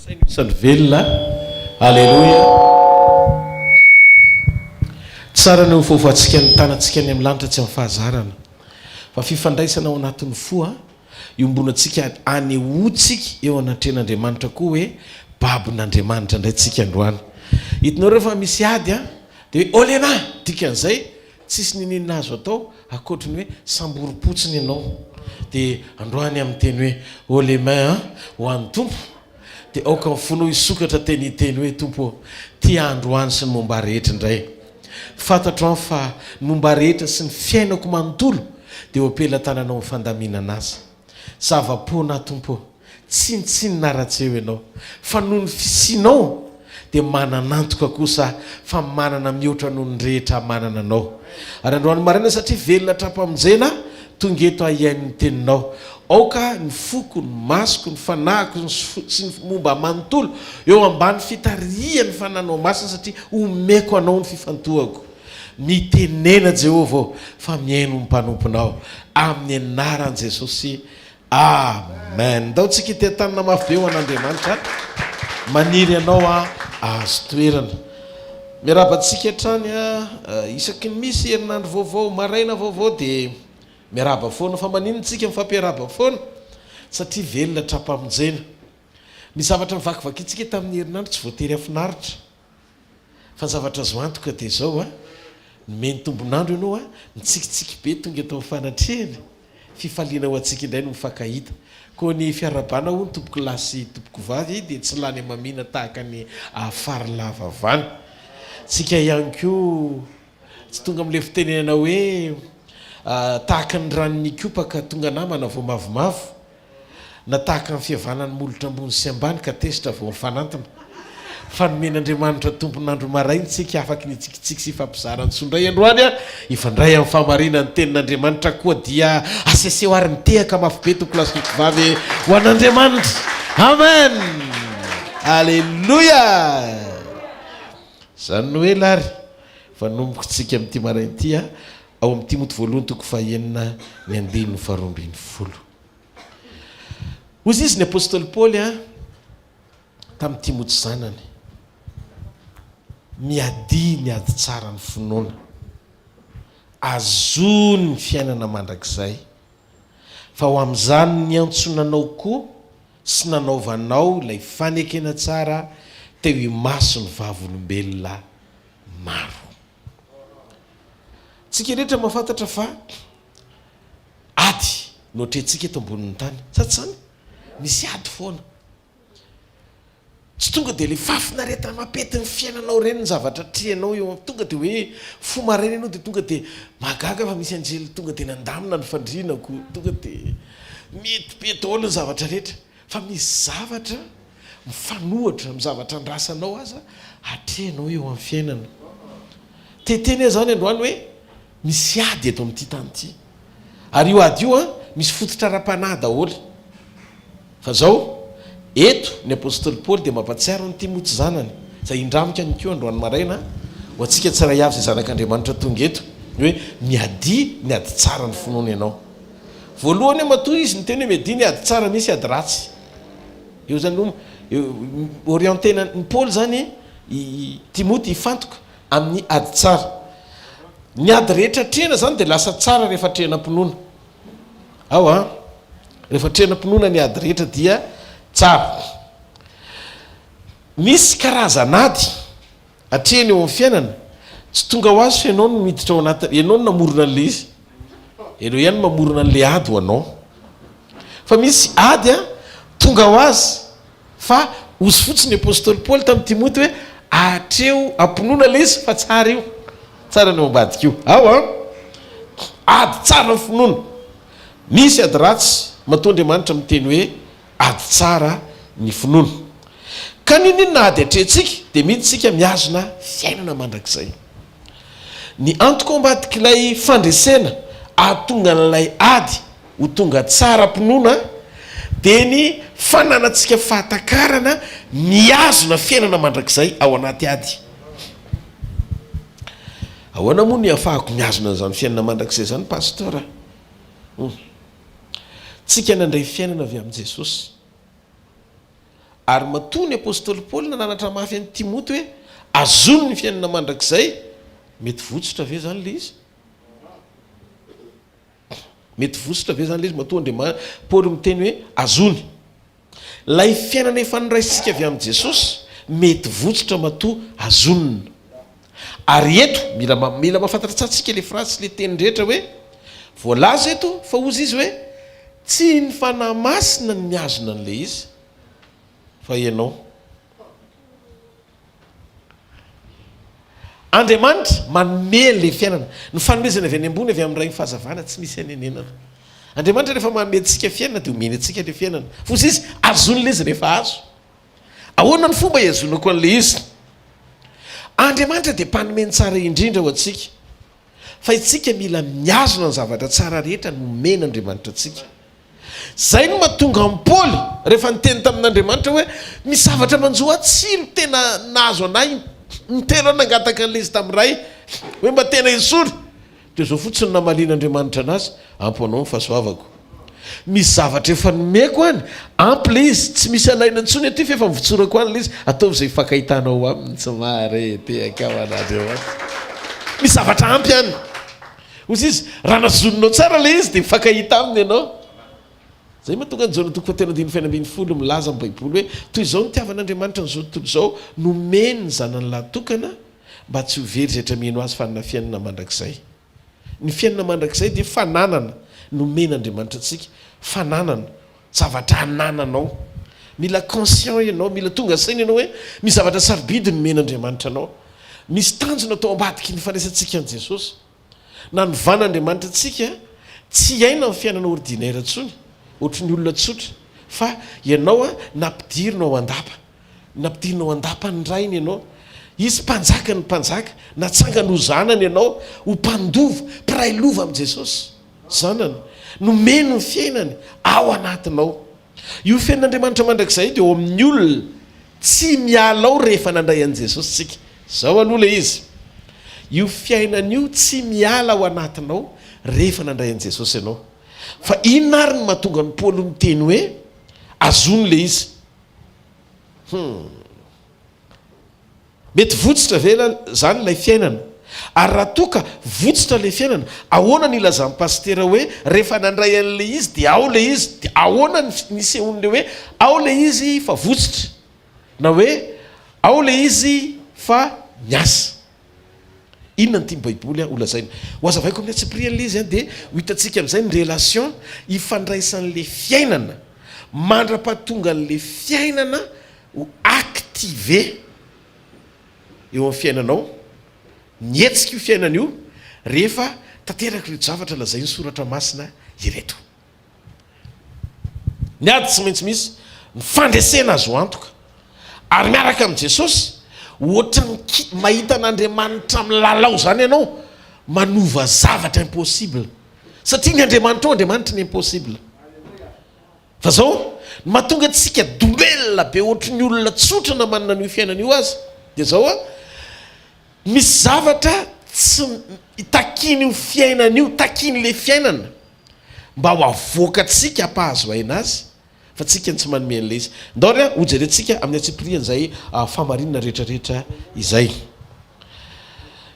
Asaina ho isan'ny velona. Aleloia. Tsara ny hofoafoantsika ny tanantsika any amin'ny lanitra tsy amin'ny fahazarana, fa fifandraisana ao anatin'ny fo iombonantsika anehoantsika eo anatrehan'Andriamanitra koa hoe babon'Andriamanitra indray tsika androany. Hitanareo rehefa misy ady dia hoe olena! Dikan'izay Tsisy niniana azo atao ankoatry ny hoe samborim-potsiny ianao. Dia androany aho miteny hoe haut les mains an, ho an'ny Tompo. Dia aoka ny fonao hisokatra teny hiteny hoe Tompo ô, ty aho androany sy ny momba rehetra indray. Fantatro an fa ny momba rehetra sy ny fiainako manontolo dia eo am-pelatananao ny fandaminana azy. Zava-poana aho Tompo ô. Tsinontsinona ara-tseo ianao, fa noho ny fisianao dia manan'antoka kosa aho fa manana mihoatra noho ny rehetra manana anao. Ary androany maraina satria velona hatrampamonjena aho, tonga eto aho hihaino ny teninao. Aoka ny foko, ny masoko, ny fanahiko sy ny momba ahy manontolo eo ambany fitarihan'ny fananao masina satria omeko anao ny fifantohako. Mitenena Jehovah ô, fa mihaino ny mpanomponao. Amin'ny anaran'i Jesosy Amen! Ndao tsika hiteha-tanana mafy be ho an'Andriamanitra. Maniry anao aho ahazo toerana. Miarahaba antsika hatrany a! Isaky ny misy herinandro vaovao, maraina vaovao dia miarahaba foana. Fa maninona tsika mifampiarahaba foana? Satria velona hatrampamonjena. Ny zavatra novakivakintsika tamin'ny herinandro tsy voatery hafinaritra. Fa ny zavatra azo antoka dia izao a, nomeny tombon'andro ianao a, mitsikitsiky be tonga eto amin'ny fanatrehany, fifaliana ho antsika indray no mifankahita. Koa ny fiarahabana hono tompoko lahy sy tompoko vavy dia tsy lany hamamiana tahaka ny afary lava vany. Tsika ihany koa tsy tonga amin'ilay fitenenana hoe tahaka ny ranon'Ikopa ka tonga namana vao mavomavo. na tahaka ny fihavanan'ny molotra ambony sy ambany ka tezitra vao mifanantona. Fa nomen'Andriamanitra tompon'andro maraina isika afaky ny hitsikitsiky sy hifampizara ny soa indray androany a! Hifandray amin'ny fahamarinan'ny tenin'Andriamanitra koa dia aseseho ary mitehaka mafy be tompokolahy sy tompokovavy ho an'Andriamanitra. Amen! Aleloia! Izany no ela ary fa nombokitsika amin'ity maraina ity a, ao amin'ny Timoty voalohany toko fahenina ny andininy faharoa ambinifolo. Hoy izy ny apostoly Paoly tamin'i Timoty zanany, Miadia ny ady tsara ny finoana, ahazoany ny fiainana mandrakizay, fa ho amin'izany no niantsoana anao koa sy nanaovanao ilay fanekena tsara teo imason'ny vavolombelona maro. Tsika rehetra mahafantatra fa Ady no atrehintsika eto ambonin'ny tany. Sa tsy izany? Misy ady foana. Tsy tonga dia ilay fahafinaretana mampety ny fiainanao ireny ny zavatra atrehinao eo amin'ny tonga dia hoe fo maraina ianao dia tonga dia mahagaga fa misy anjely tonga dia nandamina ny fandrianako, tonga dia mety be daholo ny zavatra rehetra. Fa misy zavatra mifanohitra amin'ny zavatra andrasanao aza atrehinao eo amin'ny fiainana. Te hiteny aho izany androany hoe misy ady eto amin'ity tany ity. Ary io ady io an, misy fototra ara-panahy daholo. Fa izao, eto ny apostoly Paoly dia mampahatsiaro an'i Timoty zanany, izay indramiko ihany koa androany maraina, ho antsika tsiray avy izay zanak'Andriamanitra tonga eto, ny hoe miadia ny ady tsara ny finoana ianao. Voalohany matoa izy niteny hoe miadia ny ady tsara misy ady ratsy. Eo zany aloha orienter-na ny Paoly zany i Timoty hifantoka amin'ny ady tsara. Ny ady rehetra atrehina zany dia lasa tsara rehefa atrehina am-pinoana. Ao an! Rehefa atrehina am-pinoana ny ady rehetra dia tsara. Misy karazan'ady. Atrehina eo amin'ny fiainana, tsy tonga ho azy fa ianao no miditra ao anaty, ianao no namorona an'ilay izy, ianao ihany no mamorona an'ilay ady ho anao. Fa misy ady an, tonga ho azy fa hozy fotsiny ny apostoly Paoly tamin'i Timoty hoe atreho am-pinoana ilay izy fa tsara io, tsara ny ao ambadika io. Ao an! Ady tsara ny finoana. Misy ady ratsy, matoa Andriamanitra miteny hoe Ady tsara ny finoana. Ka n'inon'inona ady atrehintsika dia mino tsika mihazona fiainana mandrakizay. Ny antoko ambadik'ilay fandresena ahatonga an'ilay ady ho tonga tsara am-pinoana dia ny fananantsika fahatakarana mihazona fiainana mandrakizay ao anaty ady. Ahoana moa no iafahako mihazona an'izany fiainana mandrakizay izany Pasteur a? Tsika nandray fiainana avy amin'i Jesosy. Ary matoa ny apostoly Paoly nananatra mafy an'i Timoty hoe azony ny fiainana mandrakizay, mety votsotra ve izany ilay izy? Mety votsotra ve izany ilay izy matoa Andriamanitra, Paoly miteny hoe azony? Ilay fiainana efa noraisintsika avy amin'i Jesosy, mety votsotra matoa azonina. Ary eto, mila mila mahafantatra tsara tsika ilay phrase sy ilay teny rehetra hoe, voalaza eto fa hozy izy hoe, tsy ny Fanahy Masina no mihazona an'ilay izy, fa ianao. Andriamanitra manome an'ilay fiainana. Ny fanomezana avy any ambony, avy amin'ny Rain'ny fahazavana, tsy misy hanenenana. Andriamanitra rehefa manome antsika fiainana dia omeny antsika ilay fiainana. Foza izy, azony ilay izy rehefa azo. Ahoana ny fomba ihazonako an'ilay izy? Andriamanitra dia mpanome ny tsara indrindra ho antsika. Fa isika mila mihazona ny zavatra tsara rehetra nomen'Andriamanitra antsika. Izay no mahatonga an'i Paoly, rehefa niteny tamin'Andriamanitra hoe, Misy zavatra manjo ahy, tsy no tena nahazo an'ahy intelo aho nangataka an'ilay izy tamin'ny Ray, hoe mba tena esory. Dia izao fotsiny no namalian'Andriamanitra an'azy, Ampy ho anao ny fahasoavako. Misy zavatra efa nomeko any, ampy ilay izy, tsy misy alaina intsony aty fa efa nivotsorako any ilay izy, ataovy izay hifankahitanao aminy, tsy mahare tehaka ho an'Andriamanitra. Misy zavatra ampy any. Hoy izy, raha nazoninao tsara ilay izy dia mifankahita aminy ianao. Izay mahatonga an'i Jaona toko fahatelo andininy fahenina 12 milaza amin'ny Baiboly hoe, Toy izao nitiavan'Andriamanitra an'izao tontolo izao, nomeny ny Zanany lahy tokana, mba tsy ho very izay rehetra mino Azy fa hanana fiainana mandrakizay. Ny fiainana mandrakizay dia fananana nomen'Andriamanitra antsika, fananana, zavatra anananao. Mila conscient ianao, mila tonga saina ianao hoe misy zavatra sarobidy nomen'Andriamanitra anao. Misy tanjona tao ambadiky ny fandraisantsika an'i Jesosy. Nanovan'Andriamanitra antsika tsy hiaina amin'ny fiainana ordinaire intsony, ohatry ny olona tsotra, fa ianao nampidirina ao an-dapa. Nampidirina ao an-dapan'ny Rainy ianao. Izy Mpanjakan'ny mpanjaka. Natsangany ho zanany ianao, ho mpandova, mpiray lova amin'i Jesosy. Zanany. Nomeny ny fiainany ao anatinao. Io fiainan'Andriamanitra mandrakizay io dia ao amin'ny olona tsy miala ao rehefa nandray an'i Jesosy isika. Izao aloha ilay izy. Io fiainana io tsy miala ao anatinao rehefa nandray an'i Jesosy ianao. Fa inona ary no mahatonga an'i Paoly miteny hoe azony ilay izy? Hum. Mety votsotra ve zany ilay fiainana? Ary raha toa ka votsotra ilay fiainana, ahoana no ilazan'i Pasitera hoe rehefa nandray an'ilay izy dia ao ilay izy, dia ahoana ny nisehoan'ilay hoe ao ilay izy fa votsotra? Na hoe ao ilay izy fa miasa? Inona no tian'ny Baiboly ho lazaina? Ho hazavaiko amin'ny antsipiriany ilay izy dia ho hitantsika amin'izay ny relation ifandraisan'ilay fiainana mandra-pahatongan'ilay fiainana ho activer eo amin'ny fiainanao, mihetsika io fiainana io rehefa tanteraka ireto zavatra lazain'ny Soratra Masina ireto. Ny ady tsy maintsy misy, ny fandresena azo antoka. Ary miaraka amin'i Jesosy, ohatran'ny ki, mahita an'Andriamanitra milalao izany ianao, manova zavatra impossible. Satria ny Andriamanitrao Andriamanitry ny impossible. Fa zao, ny mahatonga antsika domelina be ohatry ny olona tsotra na manana an'io fiainana io aza, dia zao an, misy zavatra tsy takian'io fiainana io, takian'ilay fiainana mba ho avoakantsika hampahazo aina azy, fa tsika no tsy manome an'ilay izy. Ndao ary hojerentsika amin'ny antsipiriany izay fahamarinana rehetrarehetra izay.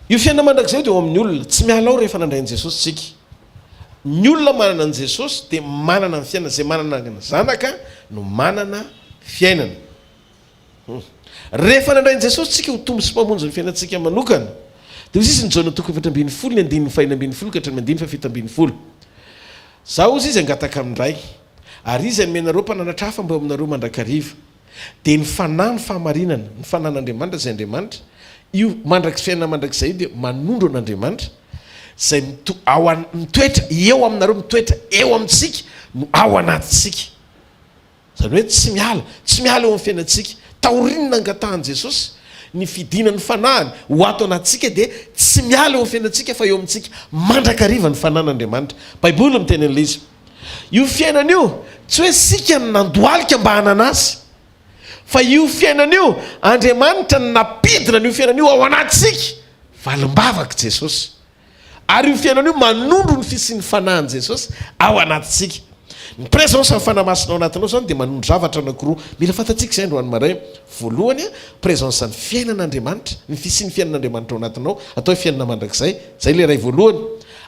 Io fiainana mandrakizay io dia ao amin'ny olona, tsy miala ao rehefa nandray an'i Jesosy tsika. Ny olona manana an'i Jesosy dia manana ny fiainana, izay manana ny Zanaka no manana fiainana. Rehefa nandray an'i Jesosy tsika ho Tompo sy Mpamonjy ny fiainantsika manokana, dia hoy izy ny Jaona toko 14 ny andininy faha-16 ka hatramin'ny andininy faha-17. Zaho hozy izy hangataka amin'ny Ray, ary Izy hanome anareo mpananatra hafa mba eo aminareo mandrakariva. Dia ny Fanahy ny fahamarinana, ny Fanahin'Andriamanitra izay Andriamanitra, io mandrak fiainana mandrakizay io dia manondro an'Andriamanitra, izay mito ao an mitoetra eo aminareo, mitoetra eo amintsika, no ao anatintsika. Izany hoe tsy miala, tsy miala eo amin'ny fiainantsika. Taorian'ny nangatahan'i Jesosy ny fidinan'ny Fanahiny ho ato anatintsika dia tsy miala eo amin'ny fiainantsika fa eo amintsika mandrakariva ny Fanahin'Andriamanitra. Baiboly no miteny an'ilay izy. Io fiainana io tsy hoe isika no nandohalika mba hanana azy. Fa io fiainana io, Andriamanitra no nampidina an'io fiainana io ao anatintsika. Valim-bavak'i Jesosy. Ary io fiainana io manondro ny fisian'ny Fanahin'i Jesosy ao anatintsika. Ny présence ny Fanahy Masina ao anatinao izany dia manondro zavatra anankiroa mila fantatsika izay androany maraina. Voalohany, présence ny fiainan'Andriamanitra, ny fisian'ny fiainan'Andriamanitra ao anatinao, atao hoe fiainana mandrakizay, izay ilay iray voalohany.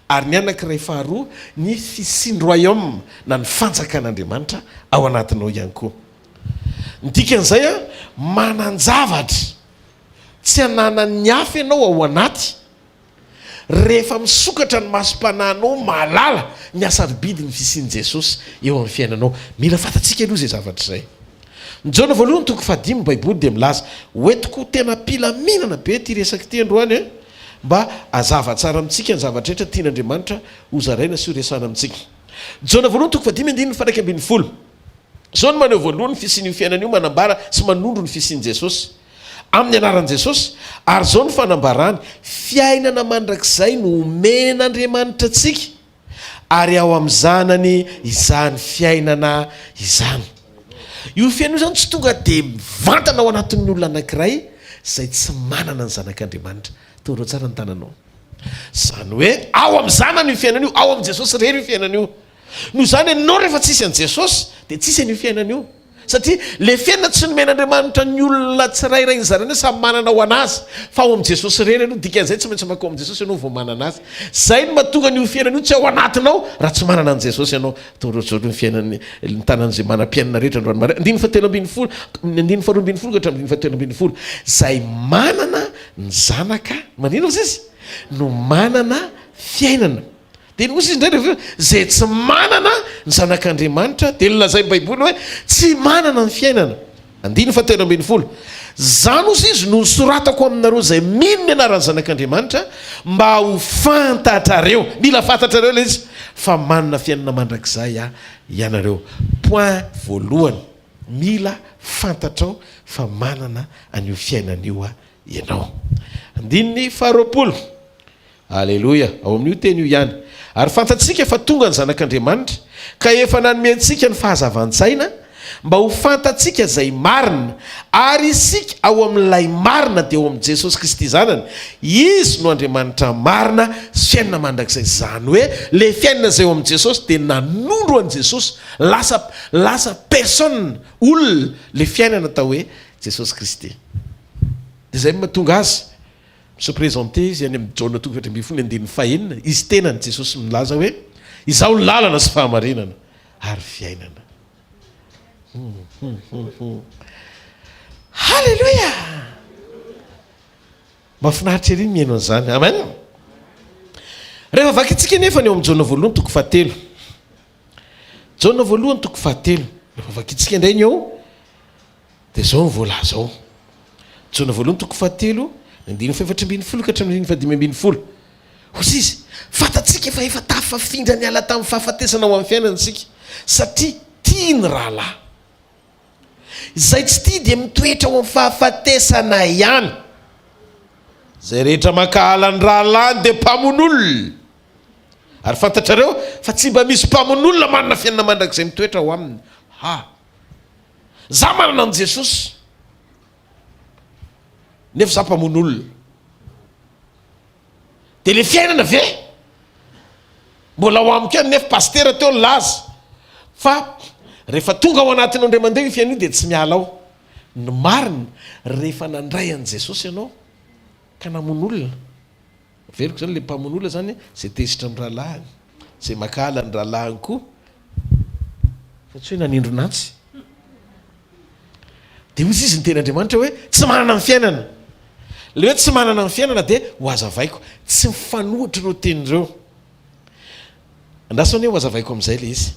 Ary ny anankiray faharoa, ny fisian'ny royaume na ny fanjakan'Andriamanitra ao anatinao ihany koa. Ny dikan'izay, manan-javatra tsy ananan'ny hafa ianao ao anaty. Rehefa misokatra ny masom-panahinao mahalala ny hasarobidin'ny fisian'i Jesosy eo amin'ny fiainanao. Mila fantatsika aloha izay zavatra izay. Ny Jaona voalohany toko fahadimy ny Baiboly dia milaza, Hoentiko tena am-pilaminana be ity resaka ity androany eh, mba hazava tsara amintsika ny zavatra rehetra tian'Andriamanitra hozaraina sy horesahana amintsika. Jaona voalohany toko fahadimy andininy faha 11. Izao no maneho voalohany ny fisian'io fiainana io, manambara sy manondro ny fisian'i Jesosy. Amin'ny anaran'i Jesosy. Ary izao no fanambarany, Fiainana mandrakizay no omen'Andriamanitra antsika, ary ao amin'ny Zanany izany fiainana izany. Io fiainana io izany tsy tonga dia mivantana ao anatin'ny olona anankiray izay tsy manana ny Zanak'Andriamanitra. Tondreo tsara ny tananao. Izany hoe ao amin'ny Zanany io fiainana io, ao amin'i Jesosy irery io fiainana io. Noho izany ianao rehefa tsisy an'i Jesosy dia tsisy an'io fiainana io. Satria le fiainana tsy nomen'Andriamanitra ny olona tsirairay nizaraina hoe samy manana ho an'azy fa ao amin'i Jesosy irery aloha, dikan'izay tsy maintsy mankao amin'i Jesosy ianao vao manana azy. Zay no mahatonga an'io fiainana io tsy ao anatinao raha tsy manana an'i Jesosy ianao. Ataonareo ny fiainan'ny ny tanan'izay manam-piainana rehetra androany maraina. Andininy fahatelo ambin'ny folo, ny andininy faharoa ambin'ny folo ka hatramin'ny andininy fahatelo ambin'ny folo. Zay manana ny zanaka, maninona ozy izy? No manana fiainana. Dia hoy izy indray rehefa avy eo, izay tsy manana ny Zanak'Andriamanitra, dia nolazain'ny Baiboly hoe tsy manana ny fiainana. Andininy fahatelo ambin'ny folo. Izany hozy izy no nosoratako aminareo izay mino ny anaran'ny Zanak'Andriamanitra, mba ho fantatrareo, mila fantatrareo ilay izy, fa manana fiainana mandrakizay ianareo. Point voalohany, mila fantatrao fa manana an'io fiainana io ianao. Andininy faharoapolo. Aleloia! Ao amin'io teny io ihany. Ary fantatsika fa tonga ny Zanak'Andriamanitra, ka efa nanome antsika ny fahazavan-tsaina, mba ho fantatsika izay marina, ary isika ao amin'ilay marina, dia ao amin'i Jesosy Kristy Zanany. Izy no Andriamanitra marina sy fiainana mandrakizay. Izany hoe, ilay fiainana izay ao amin'i Jesosy dia nanondro an'i Jesosy. Lasa, lasa personne, olona, ilay fiainana atao hoe Jesosy Kristy. Dia izay no mahatonga azy. Mi-se présenter izy any amin'ny Jaona toko 14 ny andininy fahenina, izy tenany Jesosy milaza hoe, Izaho ny lalana sy fahamarinana ary fiainana. Haleloia! Mahafinaritra ery ny mihaino an'izany. Amen. Rehefa vakintsika nefa ny ao amin'ny Jaona voalohany toko fahatelo. Jaona voalohany toko fahatelo. Rehefa vakintsika indray ny ao Dia izao no voalaza ao. Jaona voalohany toko fahatelo, ny andininy fahefatra ambin'ny folo ka hatramin'ny andininy fahadimy ambin'ny folo. Hoy izy, Fantatsika fa efa tafafindra niala tamin'ny fahafatesana ho amin'ny fiainana isika, satria tia ny rahalahy. Izay tsy tia dia mitoetra ao amin'ny fahafatesana ihany. Izay rehetra mankahala ny rahalahiny dia mpamono olona. Ary fantatrareo fa tsy mba misy mpamono olona manana fiainana mandrakizay mitoetra ao aminy. Ha! Za manana an'i Jesosy nefa za mpamono olona. De le fiainana ve mbola ao amiko ihany nefa pasitera teo nilaza fa rehefa tonga ao anatinao indray mandeha io fiainana io de tsy miala ao. Ny marina rehefa nandray an'i Jesosy ianao ka namono olona Averiko zany le mpamono olona zany zay tezitra amin'ny rahalahiny, zay mankahala ny rahalahiny koa fa tsy hoe nanindrona antsy. Dia hoy izy niteny Andriamanitra hoe tsy manana ny fiainana. Le hoe tsy manana ny fiainana dia ho hazavaiko, tsy mifanohitra ireo teny ireo. Andraso anie ho hazavaiko amin'izay le izy.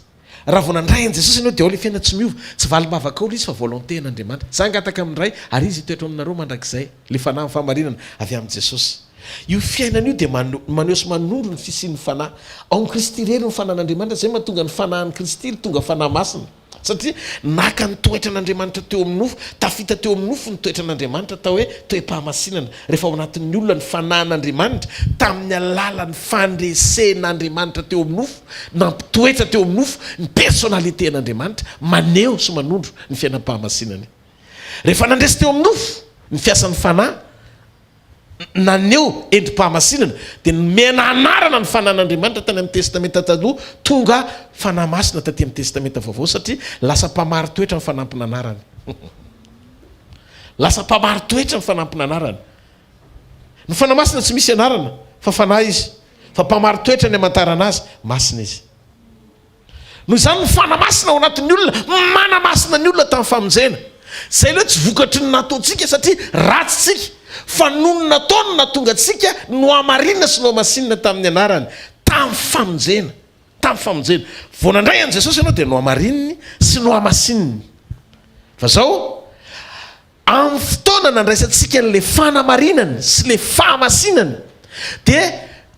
Raha vao nandray an'i Jesosy ianao dia ao ilay fiainana tsy miova. Tsy valim-bavaka ao ilay izy fa volonté an'Andriamanitra. Za hangataka amin'ny Ray ary Izy hitoetra ao aminareo mandrakizay. Ilay Fanahin'ny fahamarinana avy amin'i Jesosy. Io fiainana io dia maneho sy manondro ny fisian'ny Fanahy. Ao amin'i Kristy irery ny Fanahin'Andriamanitra. Izay mahatonga ny Fanahin'i Kristy tonga Fanahy Masina. Satria naka ny toetran'Andriamanitra teo amin'ny nofo, tafita teo amin'ny nofo ny toetran'Andriamanitra atao hoe toe-pahamasinana. Rehefa ao anatin'ny olona ny Fanahin'Andriamanitra, tamin'ny alalan'ny fandresen'Andriamanitra teo amin'ny nofo, nampitoetra teo amin'ny nofo ny personnalité an'Andriamanitra, maneho sy manondro ny fiainam-pahamasinany. Rehefa nandresy teo amin'ny nofo ny fiasan'ny Fanahy. Naneho endri-pahamasinana, dia nomena anarana ny Fanahin'Andriamanitra tany amin'ny Testamenta Taloha, tonga Fanahy Masina taty amin'ny Testamenta Vaovao, satria lasa mpamari-toetra ny fanampin'anarany. Lasa mpamari-toetra ny fanampin'anarany. Ny Fanahy Masina tsy misy anarana, fa Fanahy Izy. Fa mpamari-toetra ny amantarana Azy, Masina Izy. Noho izany ny Fanahy Masina ao anatin'ny olona, manamasina ny olona tamin'ny famonjena. Izay ilay hoe tsy vokatry ny nataontsika satria ratsy tsika, fa noho ny nataony no nahatonga antsika nohamarinina sy nohamasinina tamin'ny anarany, tamin'ny famonjena. Tamin'ny famonjena. Vao nandray an'i Jesosy ianao dia nohamarininy sy nohamasininy. Fa izao, Amin'ny fotoana nandraisantsika an'ilay fanamarinana sy ilay fahamasinana dia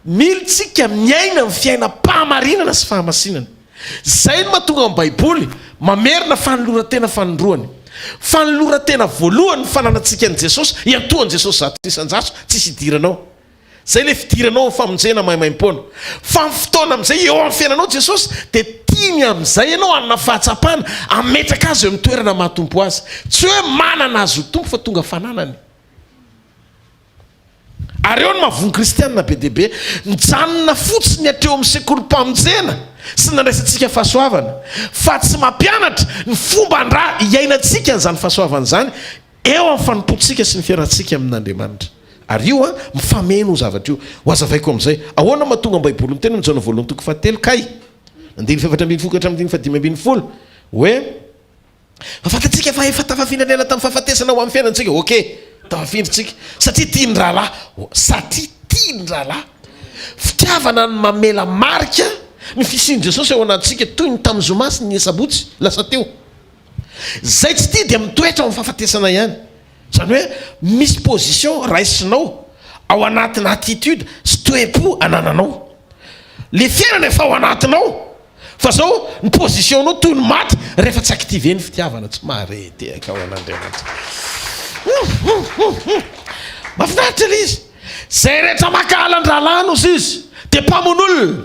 mila tsika miaina ny fiainam-pahamarinana sy fahamasinana. Izay no mahatonga ny Baiboly mamerina fanoloran-tena fanindroany. Fanoloran-tena voalohany ny fananantsika an'i Jesosy, iantohan'i Jesosy 100%, tsisy idiranao. Zay le fidiranao amin'ny famonjena maimaimpoana. Fa amin'ny fotoana amin'izay eo amin'ny fiainanao Jesosy dia tiany amin'izay ianao hanana fahatsapana hametraka Azy eo amin'ny toerana maha Tompo Azy. Tsy hoe manana Azy ho Tompo fa tonga fananany. Ary eo no mahavoa ny kristianina be dia be. Mijanona fotsiny hatreo amin'ny sekolim-pamonjena sy nandraisantsika fahasoavana fa tsy mampianatra ny fomba andra hiainantsika an'izany fahasoavana izany Eo amin'ny fanompoantsika sy ny fiarahantsika amin'Andriamanitra. Ary io an, mifameno io zavatra io. Ho hazavaiko amin'izay. Ahoana no mahatonga ny Baiboly miteny amin'ny Jaona voalohany toko fahatelo, kay, andininy faha-14 ka hatramin'ny andininy faha-15, hoe, Fa fantatsika fa efa tafafindra niala tamin'ny fahafatesana ho amin'ny fiainana isika. Ok, tafafindra isika. Satria tia ny rahalahy. Satria tia ny rahalahy. Fitiavana no mamela marika ny fisian'i Jesosy ao anatintsika, toy ny tamin'ny zoma sy ny sabotsy lasa teo. Izay tsy tia dia mitoetra ao amin'ny fahafatesana ihany. Izany hoe misy position raisinao ao anatina attitude sy toe-po anananao. Le fiainana efa ao anatinao fa zao ny position-nao toy ny maty rehefa tsy activer ny fitiavana. Tsy mahare tehaka ho an'Andriamanitra. Mahafinaritra le izy. Izay rehetra mankahala ny rahalahiny hozy izy dia mpamono olona.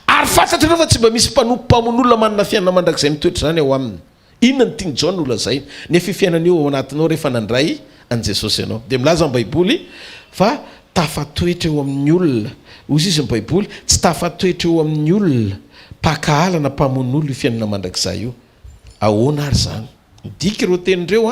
Ary fantatrareo fa tsy mba misy mpanompo mpamono olona manana fiainana mandrakizay mitoetra izany ao aminy. Inona no tian'i Jaona holazaina? Nefa io fiainana io ao anatinao rehefa nandray an'i Jesosy ianao. Dia milaza ny Baiboly fa tafatoetra eo amin'ny olona. Hoy izy ny Baiboly, tsy tafatoetra eo amin'ny olona mpankahala na mpamono olona io fiainana mandrakizay io. Ahoana ary izany? Midika ireo teny ireo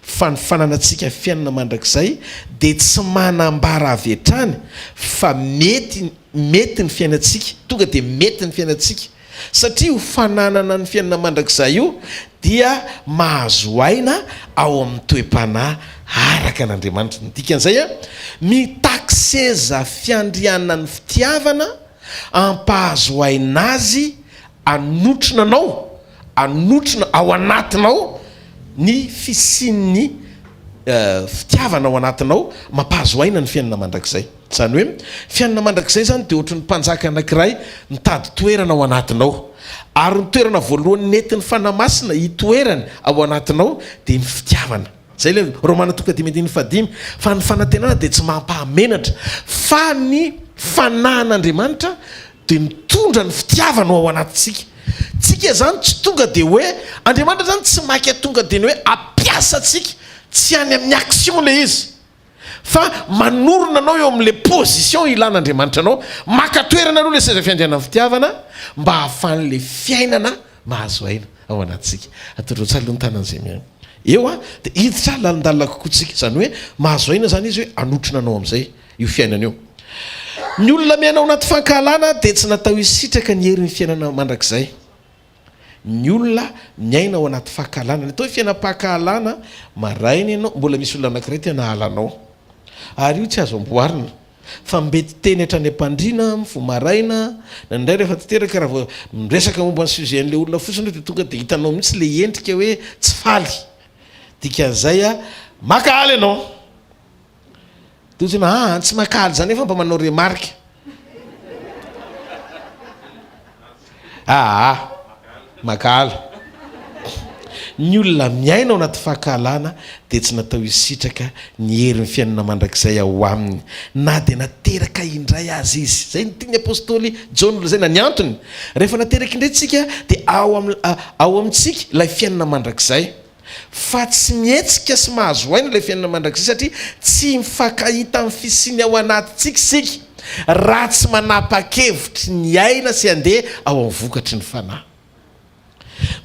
fa ny fananantsika fiainana mandrakizay dia tsy manambara avy hatrany fa mety mety ny fiainantsika, tonga dia mety ny fiainantsika. Satria io fananana ny fiainana mandrakizay io dia mahazo aina ao amin'ny toe-panahy araka an'Andriamanitra. Ny dikan'izay, mitaky seza fiandrianan'ny fitiavana hampahazo aina azy Hanotrona anao, hanotrona ao anatinao ny fisian'ny fitiavana ao anatinao mampahazo aina ny fiainana mandrakizay. Izany hoe, fiainana mandrakizay izany dia ohatry ny mpanjaka anankiray mitady toerana ao anatinao. Ary ny toerana voalohany nentin'ny Fanahy Masina hitoerany ao anatinao dia ny fitiavana. Izay ilay Romana toko fahadimy andininy fahadimy, fa ny fanantenana dia tsy mampahamenatra, fa ny Fanahin'Andriamanitra dia mitondra ny fitiavana ho ao anatintsika. Tsika izany tsy tonga dia hoe, Andriamanitra izany tsy maika tonga dia ny hoe hampiasa antsika, tsy any amin'ny action ilay izy, fa manorina anao eo amin'ilay position ilan'Andriamanitra anao, maka toerana aloha ilay seza fiandrianan'ny fitiavana mba hahafahan'ilay fiainana mahazo aina ao anatintsika. Atondreo tsara aloha ny tanan'izay mihaino eo an, dia hiditra lalindalina kokoa tsika, izany hoe mahazo aina izany izy hoe hanotrona anao amin'izay. io fiainana io. Ny olona miaina ao anaty fankahalana dia tsy natao hisitraka ny herin'ny fiainana mandrakizay. Ny olona miaina ao anaty fankahalana, ny atao hoe fiainam-pankahalana, maraina ianao, mbola misy olona anankiray tena halanao. Ary io tsy azo amboarina, fa mety teny hatrany am-pandriana, mifoha maraina, indraindray rehefa tanteraka raha vao miresaka momba ny sujet an'ilay olona fotsiny ianao dia tonga dia hitanao mihitsy ilay endrika hoe tsy faly. Dikan'izay, mankahala ianao. Dia hoy izy aa tsy mankahala izany nefa mba manao remarque. Aa mankahala. Ny olona miaina ao anaty fankahalana dia tsy natao hisitraka ny herin'ny fiainana mandrakizay ao aminy, na dia nateraka indray aza izy. Izay no tian'ny apostoly Jaona holazaina. Ny antony, rehefa nateraka indray isika dia ao ao amintsika ilay fiainana mandrakizay. Fa tsy mihetsika sy mahazo aina ilay fiainana mandrakizay satria tsy mifankahita amin'ny fisiany ao anatintsika isika raha tsy manapa-kevitry ny hiaina sy handeha ao amin'ny vokatry ny Fanahy.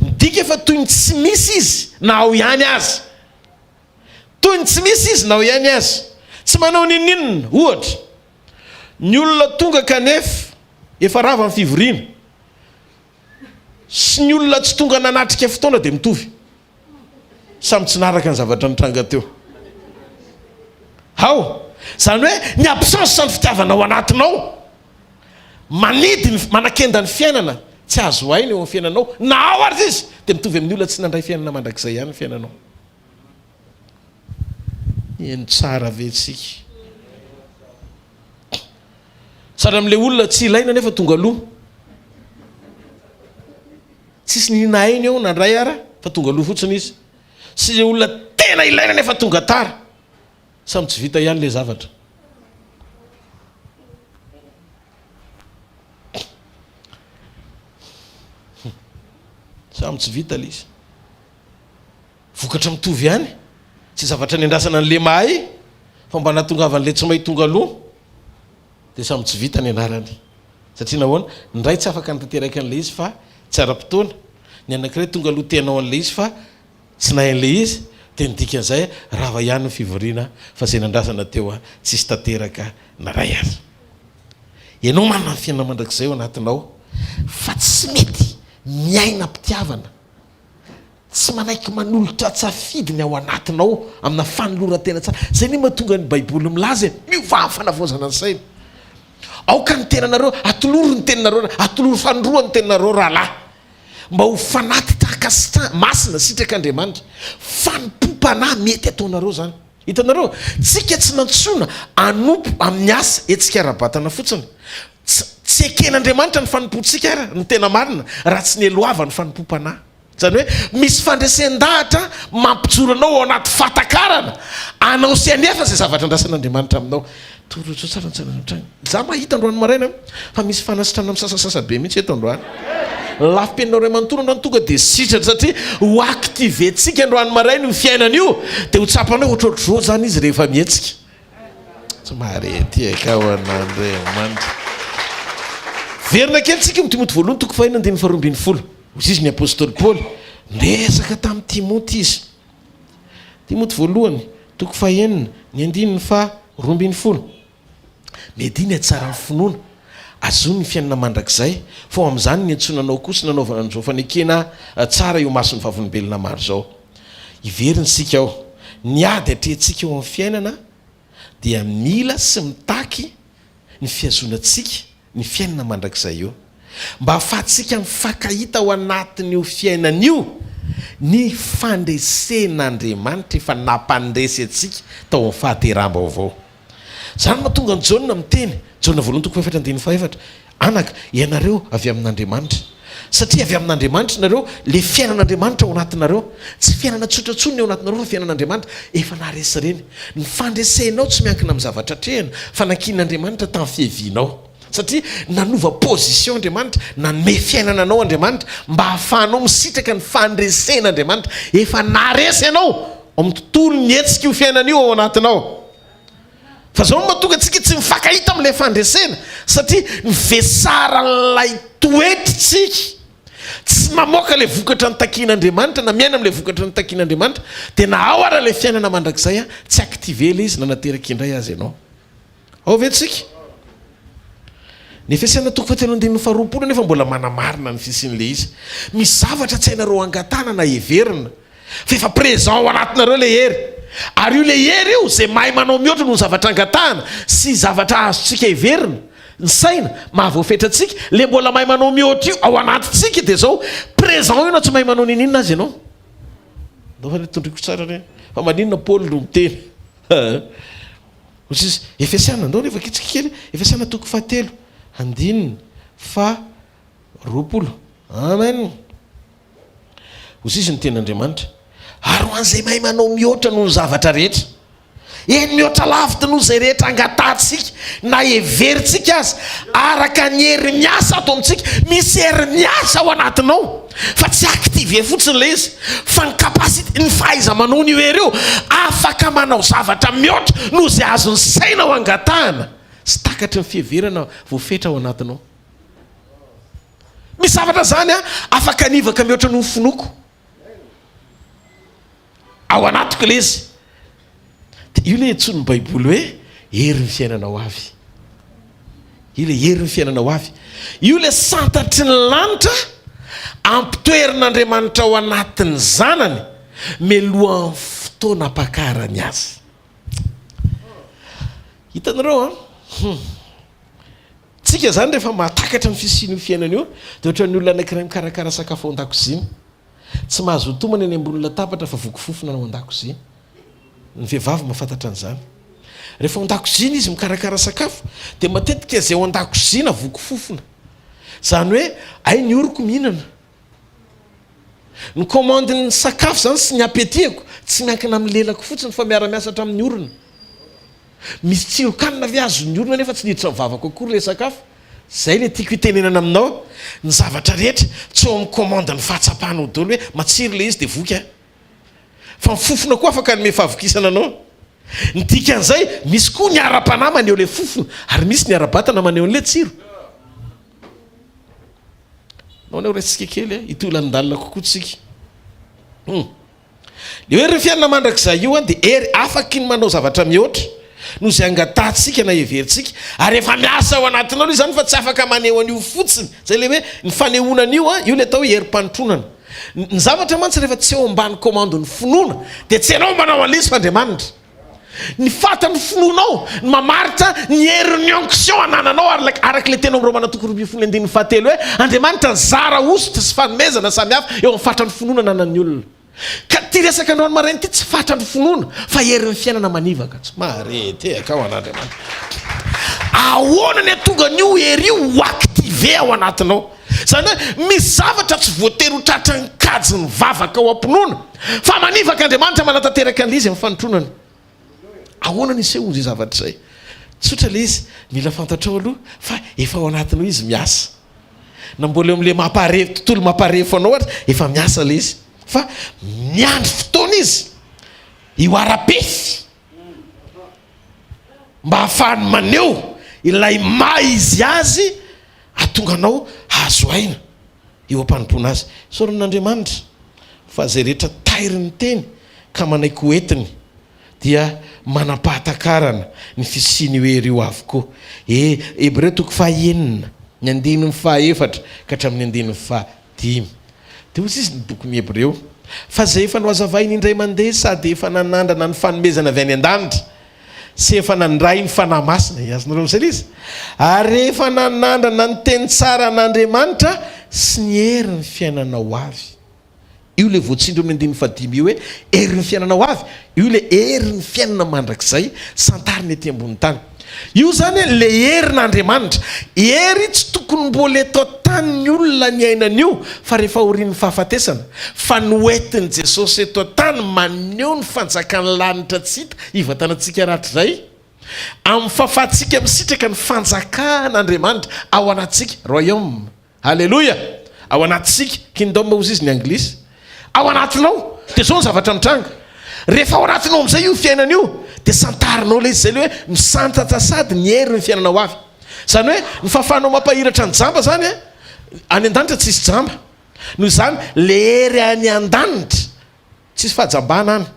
Midika fa toy ny tsy misy izy na ao ihany aza. Toy ny tsy misy izy na ao ihany aza. Tsy manao n'inon'inona, ohatra, ny olona tonga kanefa efa rava ny fivoriana sy ny olona tsy tonga nanatrika fotoana dia mitovy. Samy tsy naharaka ny zavatra nitranga teo. Ao! Izany hoe ny absence ny fitiavana ao anatinao manidy ny manakenda ny fiainana tsy azo aina eo amin'ny fiainanao na ao ary izy dia mitovy amin'ny olona tsy nandray fiainana mandrakizay ihany ny fiainanao. Heno tsara ve tsika? Tsara amin'ilay olona tsy ilaina nefa tonga aloha. Tsisy nihina ainy eo nandray ara fa tonga aloha fotsiny izy. Sy ilay olona tena ilaina nefa tonga tara. Samy tsy vita ihany ilay zavatra. Samy tsy vita ilay izy. Vokatra mitovy ihany, tsy zavatra niandrasana an'le mahay fa mba nahatongavan'le tsy mahay tonga aloha dia samy tsy vita ny anarany. Satria nahoana? Ny iray tsy afaka nitateraka an'ilay izy fa tsy ara-potoana, ny anankiray tonga aloha te hanao an'ilay izy fa tsy nahay an'ilay izy, dia ny dikan'izay rava ihany ny fivoriana fa izay nandrasana teo tsisy tanteraka na iray aza. Ianao manana ny fiainana mandrakizay ao anatinao fa tsy mety miaina am-pitiavana. Tsy manaiky manolotra tsafidy ny ao anatinao amina fanoloran-tena tsara. Izay anie mahatonga ny Baiboly milaza e, miovà amin'ny fanavaozana ny saina. Aoka ny tenanareo, atolory ny tenanareo, atolory fanoroa ny tenanareo rahalahy, mba ho fanatitra ankasitrahana, masina, sitrak'Andriamanitra. Fanompoam-panahy mety ataonareo izany. Hitanareo, tsika tsy nantsoina hanompo amin'ny asa hetsika ara-batana fotsiny. Tsy, tsy eken'Andriamanitra ny fanompoantsika ary, ny tena marina, raha tsy nieloava ny fanompoam-panahy. Izany hoe, misy fandresen-dahatra mampijoro anao ao anaty fahatakarana anao sy hanefa izay zavatra andrasan'Andriamanitra aminao. Torojo tsara ny tsaina. Za mahita androany maraina fa misy fanasitranana misasasasa be mihitsy eto androany. Lafim-piainanao iray manontolo androany tonga dia sitrana satria ho activer-tsika androany maraina io fiainana io dia ho tsapanao hoe ohatrohatr'izao izany izy rehefa mihetsika. Tsy mahare ty ka ho an'Andriamanitra. Verina kely tsika amin'ny Timoty voalohany toko fahenina andininy faharoa ambin'ny folo. Hoy izy ny apostoly Paoly niresaka tamin'i Timoty izy. Timoty voalohany toko fahenina ny andininy faha 12. Miadia ny hatsaran'ny finoana, azoy ny fiainana mandrakizay, fa ho amin'izany niantsoana anao koa sy nanaovana an'izao fanekena tsara eo imason'ny vavolombelona maro izao. Hiverina isika ao. Ny ady atrehintsika eo amin'ny fiainana dia mila sy mitaky ny fihazonantsika ny fiainana mandrakizay io. Mba hahafahantsika mifankahita ao anatin'io fiainana io ny fandresen'Andriamanitra efa nampandresy antsika tao amin'ny fahateraham-baovao. Izany no mahatonga an'i Jaona miteny, Jaona voalohany toko fahefatra andininy fahefatra, Anaka, ianareo avy amin'Andriamanitra. Satria avy amin'Andriamanitra ianareo, ilay fiainan'Andriamanitra ao anatinareo. Tsy fiainana tsotra intsony ny ao anatinareo fa fiainan'Andriamanitra efa naharesy ireny. Ny fandresenao tsy miankina amin'ny zavatra atrehina fa nankinin'Andriamanitra tamin'ny fiavianao. Satria nanova position Andriamanitra, nanome fiainana anao Andriamanitra mba hahafahanao misitraka ny fandresen'Andriamanitra. Efa naharesy anao ao amin'ny tontolo mihetsika io fiainana io ao anatinao. Fa zao no mahatonga antsika tsy mifankahita amin'ilay fandresena satria ny vesaran'ilay toetra tsika tsy mamoaka ilay vokatra nitakian'Andriamanitra na miaina amin'ilay vokatra nitakian'Andriamanitra dia na ao ara ilay fiainana mandrakizay a tsy activer ilay izy na nateraka indray aza ianao. Ao ve tsika? Ny Efesiana toko fahatelo andininy faharoapolo anefa mbola manamarina ny fisian'ilay izy. Misy zavatra tsy hainareo angatahana na heverina fa efa présent ao anatinareo ilay hery. Ary io ilay hery io izay mahay manao mihoatra noho ny zavatra angatahana sy zavatra azontsika heverina, ny saina, mahavoafetra antsika, ilay mbola mahay manao mihoatra io ao anatintsika dia izao présent io na tsy mahay manao n'inon'inona aza ianao. Ndao fa tondroiko tsara re. Fa maninona Paoly no miteny? Hoy izy, Efesiana, andao anie vakitsika kely, Efesiana toko fahatelo, andininy faha 20. Amen. Hoy izy ny tenin'Andriamanitra, Ary ho an'izay mahay manao mihoatra noho ny zavatra rehetra. Eny, mihoatra lavitra noho izay rehetra angatahantsika na heverintsika aza, araka ny hery miasa ato amintsika. Misy hery miasa ao anatinao, fa tsy activer fotsiny ilay izy, fa ny capacité, ny fahaiza-manaon'io hery io, afaka manao zavatra mihoatra noho izay azon'ny sainao angatahana sy takatry ny fiheverana voafetra ao anatinao. Misy zavatra izany afaka hanivaka mihoatra noho ny finoako. Ao anatiko ilay izy. Dia io ilay antsoin'ny Baiboly hoe herin'ny fiainana ho avy. Io ilay herin'ny fiainana ho avy. Io ilay santatry ny lanitra ampitoerin'Andriamanitra ao anatin'ny zanany mialohan'ny fotoana ampakarany azy. Hitanareo an? Hum. Tsika izany rehefa mahatakatra ny fisian'io fiainana io dia ohatran'ny olona anankiray mikarakara sakafo ao an-dakozia. Tsy mahazo tomany eny ambony latabatra fa voky fofona ao an-dakozia. Ny vehivavy mahafantatra an'izany. Rehefa ao an-dakozia izy mikarakara sakafo dia matetika izay ao an-dakozia na voky fofona. Izany hoe hay ny oroko mihinana. Ny commande-n'ny sakafo izany sy ny appétit-ko tsy miankina amin'ny lelako fotsiny fa miara-miasa hatramin'ny orona. Misy tsiron-kanina ve azon'ny orona nefa tsy niditra ny vavako akory ilay sakafo? Zay le tiako hitenenana aminao, ny zavatra rehetra tsy ao amin'ny commande ny fahatsapanao daholo hoe matsiro le izy dia voky an! Fa ny fofona koa afaka hanome fahavokisana anao. Ny dikan'izay, misy koa ny ara-panahy maneho le fofona ary misy ny ara-batana maneho an'le tsiro. Nahoana ho raisintsika kely an, hitohy lalindalina kokoa tsika. Hum. Io herin'ny fiainana mandrakizay io dia hery afaky ny manao zavatra mihoatra noho izay angatahantsika na heverintsika, ary efa miasa ao anatinao ilay izany fa tsy afaka maneho an'io fotsiny. Izay ilay hoe ny fanehoana an'io, io ilay atao hoe herim-panotronana. Ny zavatra mantsy rehefa tsy eo ambany commande-n'ny finoana dia tsy ianao manao an'ilay izy fa Andriamanitra. Ny fatan'ny finoanao no mamaritra ny herin'ny onction anananao ary araka ilay teny ao amin'ny Romana toko 12 andininy fahatelo hoe Andriamanitra nizara hosotra sy fanomezana samihafa eo amin'ny fatran'ny finoana ananan'ny olona. Ka ity resaka androany maraina ity tsy fatran'ny finoana fa herin'ny fiainana manivaka. Tsy mahare tehaka aho an'Andriamanitra. Ahoana ny hahatonga an'io hery io ho activé ao anatinao? Izany hoe misy zavatra tsy voatery ho tratran'ny kajin'ny vavaka ao am-pinoana fa manivaka Andriamanitra manatanteraka an'ilay izy amin'ny fanotronana. Ahoana ny hisehoan'izay zavatra izay? Tsotra ilay izy, mila fantatrao aloha fa efa ao anatinao izy miasa. Na mbola eo amin'ilay mamparefo, tontolo mamparefo anao ary efa miasa ilay izy. Fa miandry fotoana izy hihoaram-pefy mba hahafahany maneho ilay maha izy azy hahatonga anao hahazo aina eo am-panompoana azy. Isaorana an'Andriamanitra fa izay rehetra tairin'ny teny ka manaiky ho entiny dia manam-pahatakarana ny fisian'io hery io avokoa. E Hebreo toko fahaenina, ny andininy fahaefatra ka hatramin'ny andininy fahadimy. Dia hoy izy ny bokin'ny Hebreo, Fa izay efa nohazavainy indray mandeha sady efa nanandrana ny fanomezana avy any an-danitra, sy efa nandray ny Fanahy Masina, azonareo amin'izay ilay izy? Ary efa nanandrana ny teny tsaran'Andriamanitra sy ny herin'ny fiainana ho avy. Io ilay voatsindry eo amin'ny andininy fahadimy io hoe herin'ny fiainana ho avy, io ilay herin'ny fiainana mandrakizay santarina ety ambonin'ny tany. Io izany ilay herin'Andriamanitra. Hery tsy tokony mbola eto an-tany ny olona niaina an'io fa rehefa aorian'ny fahafatesana, fa noentin'i Jesosy eto an-tany maneho ny fanjakan'ny lanitra tsy hita hivantanantsika rahatrizay amin'ny fahafahantsika misitraka ny fanjakan'Andriamanitra ao anatintsika, Royaume. Aleloia! Ao anatintsika, kingdom hozy izy ny anglisy, ao anatinao, dia izao ny zavatra mitranga, rehefa ao anatinao amin'izay io fiainana io, dia santarinao ilay izy, izay ilay hoe misantatra sady ny herin'ny fiainana ho avy. Izany hoe ny fahafahanao mampahiratra ny jamba izany, any an-danitra tsisy jamba. Noho izany, ilay hery any an-danitra, tsisy fahajambana any.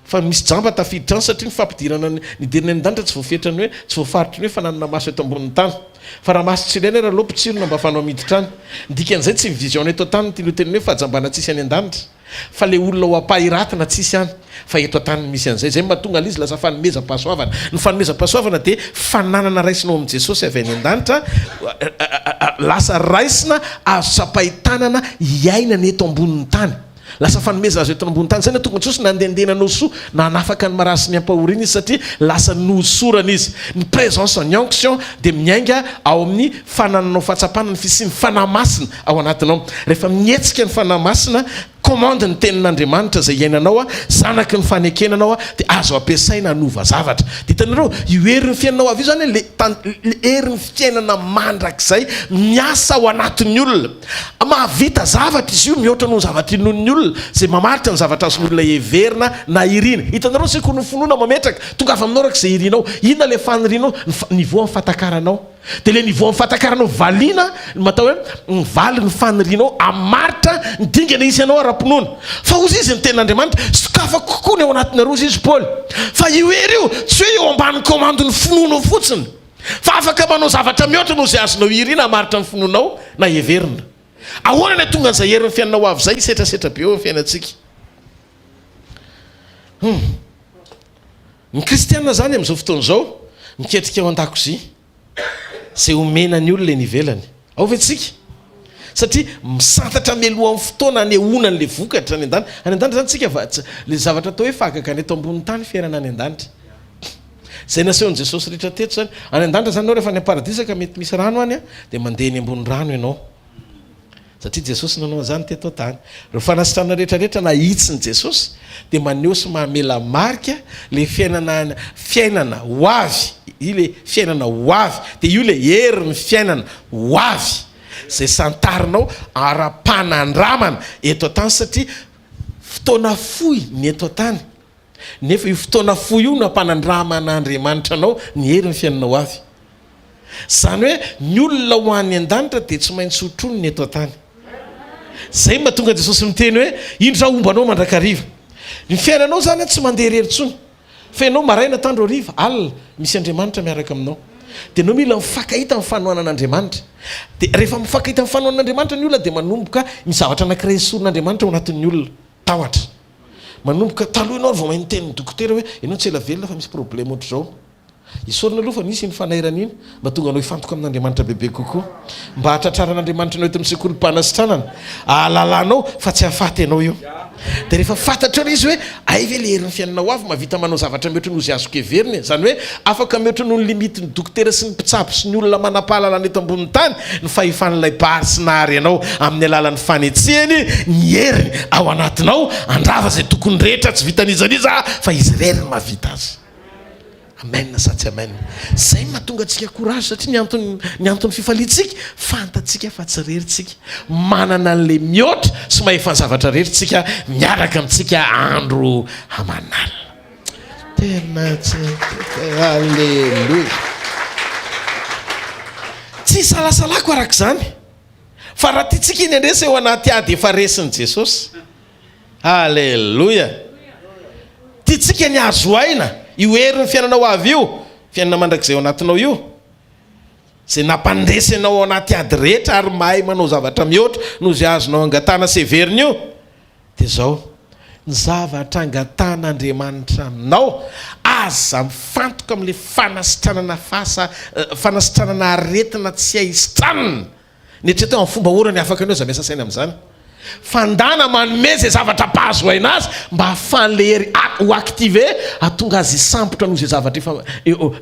Fa misy jamba tafiditra any satria ny fampidirana ny nidirana any an-danitra tsy voafetran'ny hoe tsy voafaritry ny hoe fananana maso eto ambonin'ny tany. Fa raha maso tsy ilaina ary aleo potsirina mba afahanao miditra any. Ny dikan'izay tsy ny vision eto an-tany no tiany ho tenenina hoe fahajambana tsisy any an-danitra. Fa le olona ho ampahiratina tsisy any fa eto an-tany no misy an'izay. Izay no mahatonga an'ilay izy lasa fanomezam-pahasoavana. Ny fanomezam-pahasoavana dia fananana raisina ao amin'i Jesosy avy any an-danitra lasa raisina azo tsapain-tanana iainana eto ambonin'ny tany. Lasa fanomezana azo entina ambony tany. Izay no nahatonga an'i Jesosy nandehandeha nanao soa, nanafaka ny marary sy ny ampahoriana Izy satria lasa nohosorana Izy. Ny présence, ny onction dia miainga ao amin'ny fanananao fahatsapana ny fisian'ny Fanahy Masina ao anatinao. Rehefa mihetsika ny Fanahy Masina, Commande ny tenin'Andriamanitra izay iainanao, zanaky ny fanekena anao dia azo ampiasaina hanova zavatra. Dia hitanareo, io herin'ny fiainana ho avy io izany le le herin'ny fiainana mandrakizay miasa ao anatin'ny olona. Mahavita zavatra izy io mihoatra noho ny zavatra inoan'ny olona, izay mamaritra ny zavatra azon'ny olona heverina na irina. Hitanareo ny sekolin'ny finoana mametraka, tongava aminao araka izay irinao. Inona ilay fanirianao? Ny niveau amin'ny fahatakaranao. Dia ilay niveau amin'ny fahatakaranao valiana no atao hoe mivaly ny fanirianao hamaritra ny dingana hisy anao ara-pinoana. Fa hozy izy ny tenin'Andriamanitra, sokafako kokoa ny ao anatinareo hozy izy Paoly. Fa io hery io tsy hoe eo ambany komandin'ny finoanao fotsiny, fa afaka manao zavatra mihoatra noho izay azonao irina hamaritra ny finoanao na heverina. Ahoana no hahatonga an'izay herin'ny fiainana ho avy izay hisetrasetra be eo amin'ny fiainantsika? Hum. Ny kristiana izany amin'izao fotoana izao miketrika ao an-dakozia izay omena ny olona eny ivelany. Ao ve tsika? Satria misantatra mialohan'ny fotoana anehoana an'ilay vokatra any an-danitra. Any an-danitra izany tsika va ilay zavatra atao hoe fahagagana eto ambonin'ny tany fiainana any an-danitra. Izay nasehon'i Jesosy rehetra teto izany. Any an-danitra izany ianao rehefa any am-paradisa ka mety misy rano any dia mandeha eny ambony rano ianao. Satria Jesosy nanao an'izany teto an-tany. Ireo fanasitranana rehetra rehetra nahitsin'i Jesosy dia maneho sy mahamela marika ilay fiainana fiainana ho avy, ilay fiainana ho avy, dia io ilay herin'ny fiainana ho avy izay santarinao ara-panandramana eto an-tany satria fotoana fohy ny eto an-tany nefa io fotoana fohy io no ampanandraman'Andriamanitra anao ny herin'ny fiainana ho avy. Izany hoe ny olona ho any an-danitra dia tsy maintsy hotroniny eto an-tany. Izay no mahatonga an'i Jesosy miteny hoe, Indro Aho homba anao mandrakariva. Ny fiainanao izany tsy mandeha irery intsony. Fa ianao maraina, atoandro, hariva, alina, misy Andriamanitra miaraka aminao. Dia ianao mila mifankahita amin'ny fanohanan'Andriamanitra. Dia rehefa mifankahita amin'ny fanohanan'Andriamanitra ny olona dia manomboka misy zavatra anankiray esorin'Andriamanitra ao anatin'ny olona. Tahotra. Manomboka taloha ianao vao mahay miteny ny dokotera hoe ianao tsy ela velona fa misy problème ohatr'izao. Isaorana aloha fa nisy iny fanairana iny mba tonga anao hifantoka amin'Andriamanitra bebe kokoa. Mba hahatratraran'Andriamanitra anao eto amin'ny sekolim-panasitranana. Ahalalanao fa tsy hahafaty anao io. Dia rehefa fantatrao ilay izy hoe hay ve ilay herin'ny fiainana ho avy mahavita manao zavatra mihoatra noho izay azoko heverina e. Izany hoe afaka mihoatra noho ny limite-n'ny dokotera sy ny mpitsabo sy ny olona manam-pahalalana eto ambonin'ny tany ny fahefan'ilay Mpahary sy Nahary anao amin'ny alalan'ny fanetsehany ny heriny ao anatinao handrava izay tokony rehetra tsy vitan'iza n'iza fa izy irery no mahavita azy. Amen sa tsy amen? Zay no mahatonga antsika courage satria ny antony ny antony fifaliantsika fantatsika fa tsy rery tsika, manana an'le mihoatra sy mahefa ny zavatra rehetra tsika miaraka amintsika andro aman'alina. Tena tsy Alléluia. Tsy isalasalako araka izany fa raha tiantsika iny handresy eo anaty ady efa resin'i Jesosy. Aleloia! Tiantsika ny hahazo aina io herin'ny fiainana ho avy io, fiainana mandrakizay ao anatinao io, izay nampandresy anao ao anaty ady rehetra ary mahay manao zavatra mihoatra noho izay azonao angatahana sy heverina io. Dia izao, ny zavatra angatahan'Andriamanitra aminao, aza mifantoka amin'ilay fanasitranana fasa, fanasitranana aretina tsy hay sitranina, Ny eritrereto amin'ny fomba ahoana ny afaka anao aza miasa saina amin'izany. Fandana manome izay zavatra ampahazo aina azy mba ahafahan'ilay hery ho activé hahatonga azy hisambotra noho izay zavatra efa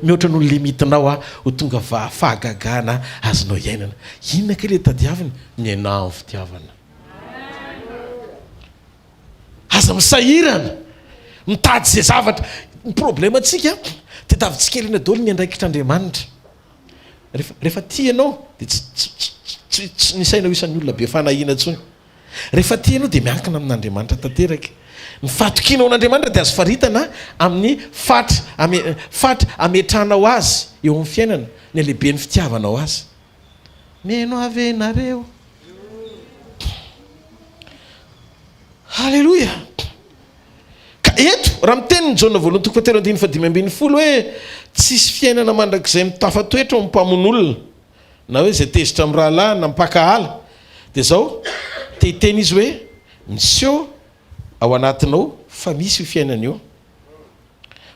mihoatra noho ny limite-nao ho tonga fahagagana azonao iainana. Inona kay ilay tadiaviny? Miainà amin'ny fitiavana. Aza misahirana mitady izay zavatra. Ny problème-ntsika, tadiavintsika ilaina daholo ny andraikitr'Andriamanitra. Rehefa, rehefa tia ianao dia tsy, tsy, tsy, tsy, tsy ny sainao isan'ny olona be fanahiana intsony. Rehefa tia ianao dia miankina amin'Andriamanitra tanteraka. Ny fahatokianao an'Andriamanitra dia azo faritana amin'ny fatra, ame, fatra ametrahanao Azy eo amin'ny fiainana, ny halehiben'ny fitiavanao Azy. Mino ahy ve nareo? Haleloia! Ka eto, raha miteny ny Jaona voalohany toko fahatelo andininy fahadimy ambin'ny folo hoe tsisy fiainana mandrakizay mitafatoetra ao amin'ny mpamono olona, na hoe izay tezitra amin'ny rahalahy na mpankahala, dia izao, te hiteny izy hoe miseho ao anatinao fa misy io fiainana io.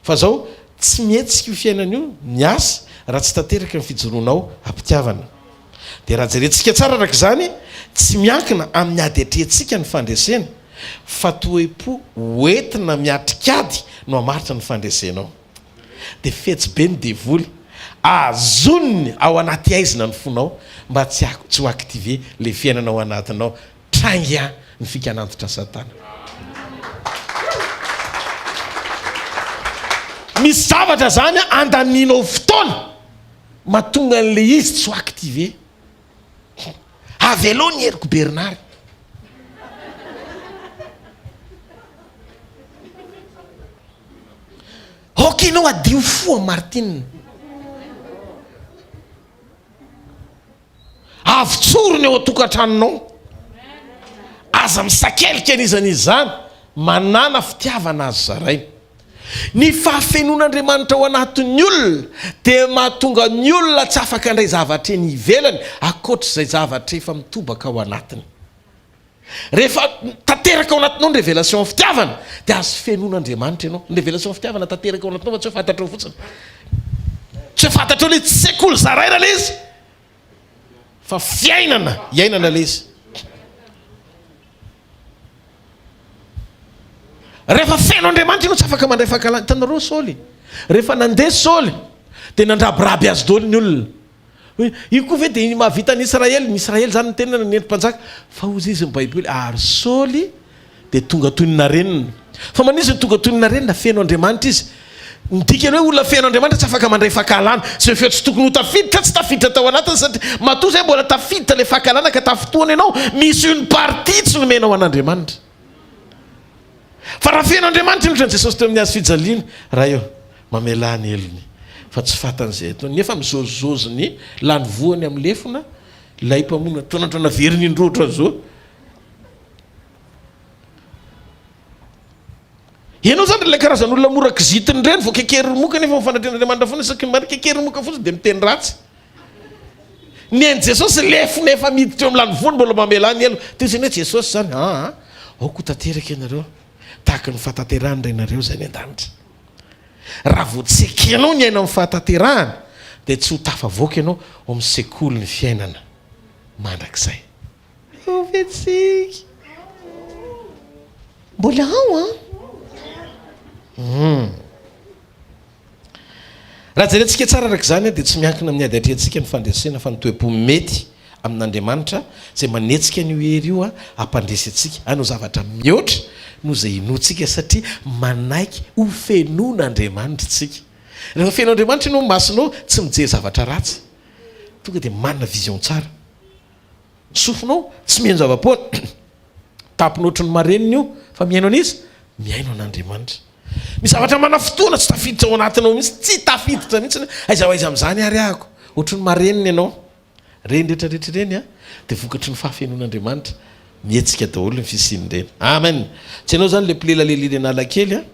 Fa izao, tsy mihetsika io fiainana io, miasa, raha tsy tanteraka ny fijoroanao am-pitiavana. Dia raha jerentsika tsara araka izany, tsy miankina amin'ny ady atrehintsika ny fandresena, fa toe-po hoentina miatrik'ady no hamaritra ny fandresenao. Dia fetsy be ny devoly, azoniny ao anaty haizina ny fonao mba tsy tsy ho activer ilay fiainana ao anatinao. Trainga! ny fikan'antitra Satana. Misy zavatra zany andanianao fotoana mahatonga an'ilay izy tsy ho activé. Avelao ny heriko Bernard. Ok ianao hadio fo amin'i Martine. Avotsoro ny ao an-tokantranonao. Aza misakelika an'iza n'iza izany. Manàna fitiavana azo zaraina. Ny fahafenoan'Andriamanitra ao anatin'ny olona dia mahatonga ny olona tsy afaka handray zavatra eny ivelany ankoatr'izay zavatra efa mitobaka ao anatiny. Rehefa tanteraka ao anatinao ny révélation fitiavana dia azo fenoin'Andriamanitra ianao. Ny révélation fitiavana tanteraka ao anatinao fa tsy hoe fantatrao fotsiny. Tsy hoe fantatrao ilay izy, tsy sekoly zaraina ilay izy fa fiainana iainana ilay izy. Rehefa feno Andriamanitra ianao tsy afaka mandray fankahalana. Hitanareo Saoly? Rehefa nandeha Saoly dia nandrabiraby azy daholo ny olona. Hoe io koa ve dia mahavita ny Israely? Ny Israely izany no tena nanendry mpanjaka. Fa hozy izy ny Baiboly, ary Saoly dia tonga toy ny narenina. Fa maninona izy no tonga toy ny narenina? Feno Andriamanitra izy. Ny dikany hoe olona feno Andriamanitra tsy afaka mandray fankahalana. Izay feo tsy tokony ho tafiditra tsy tafiditra tao anatiny satria matoa izay mbola tafiditra ilay fankahalana ka tafintohana ianao, misy une partie tsy nomenao an'Andriamanitra. Fa raha feno Andriamanitra indrindra Jesosy teo amin'ny hazo fijaliana, Ray ô, mamelà ny helony fa tsy fantany izay ataony. Nefa mizozozo ny lany voany amin'ny lefona ilay mpamono ataon'Andriamanitra naveriny indroa ohatran'izao. Ianao izany ry ilay karazan'olona mora kizitina ireny, vao kekerin'ny moka nefa mifanatrehan'Andriamanitra foana, isaky ny mba kekerin'ny moka fotsiny dia miteny ratsy. Ny an'i Jesosy lefona efa miditra eo amin'ny lanivoany mbola mamelà ny helony. Toy izany hoe Jesosy izany, aa, aoka ho tanteraka ianareo, tahaka ny fahatanterahan'ny Rainareo izay any an-danitra. Raha vao tsy ekenao ny aina amin'ny fahatanterahana, dia tsy ho tafavoaka ianao ao amin'ny sekolin'ny fiainana mandrakizay. Ao ve tsika? Mbola ao an? Hum. Raha jerentsika tsara araka izany dia tsy miankina amin'ny ady atrehintsika ny fandresena fa ny toe-po mety amin'Andriamanitra izay manetsika an'io hery io hampandresy antsika hanao zavatra mihoatra noho izay inoantsika satria manaiky ho fenoin'Andriamanitra isika. Rehefa feno Andriamanitra ianao ny masonao tsy mijery zavatra ratsy. Tonga dia manana vision tsara. Ny sofinao tsy mihaino zava-poana. Tampina ohatry ny marenina io fa mihaino an'iza? Mihaino an'Andriamanitra. Misy zavatra manafotoana tsy tafiditra ao anatinao mihitsy, tsy tafiditra mihitsy. Aiza ho aiza amin'izany ary ahako? Ohatry ny marenina ianao. Ireny rehetra rehetra ireny dia vokatry ny fahafenoan'Andriamanitra. Mihetsika daholo ny fisian'ireny. Amen. Tsy ianao izany ilay mpilelalela eny Analakely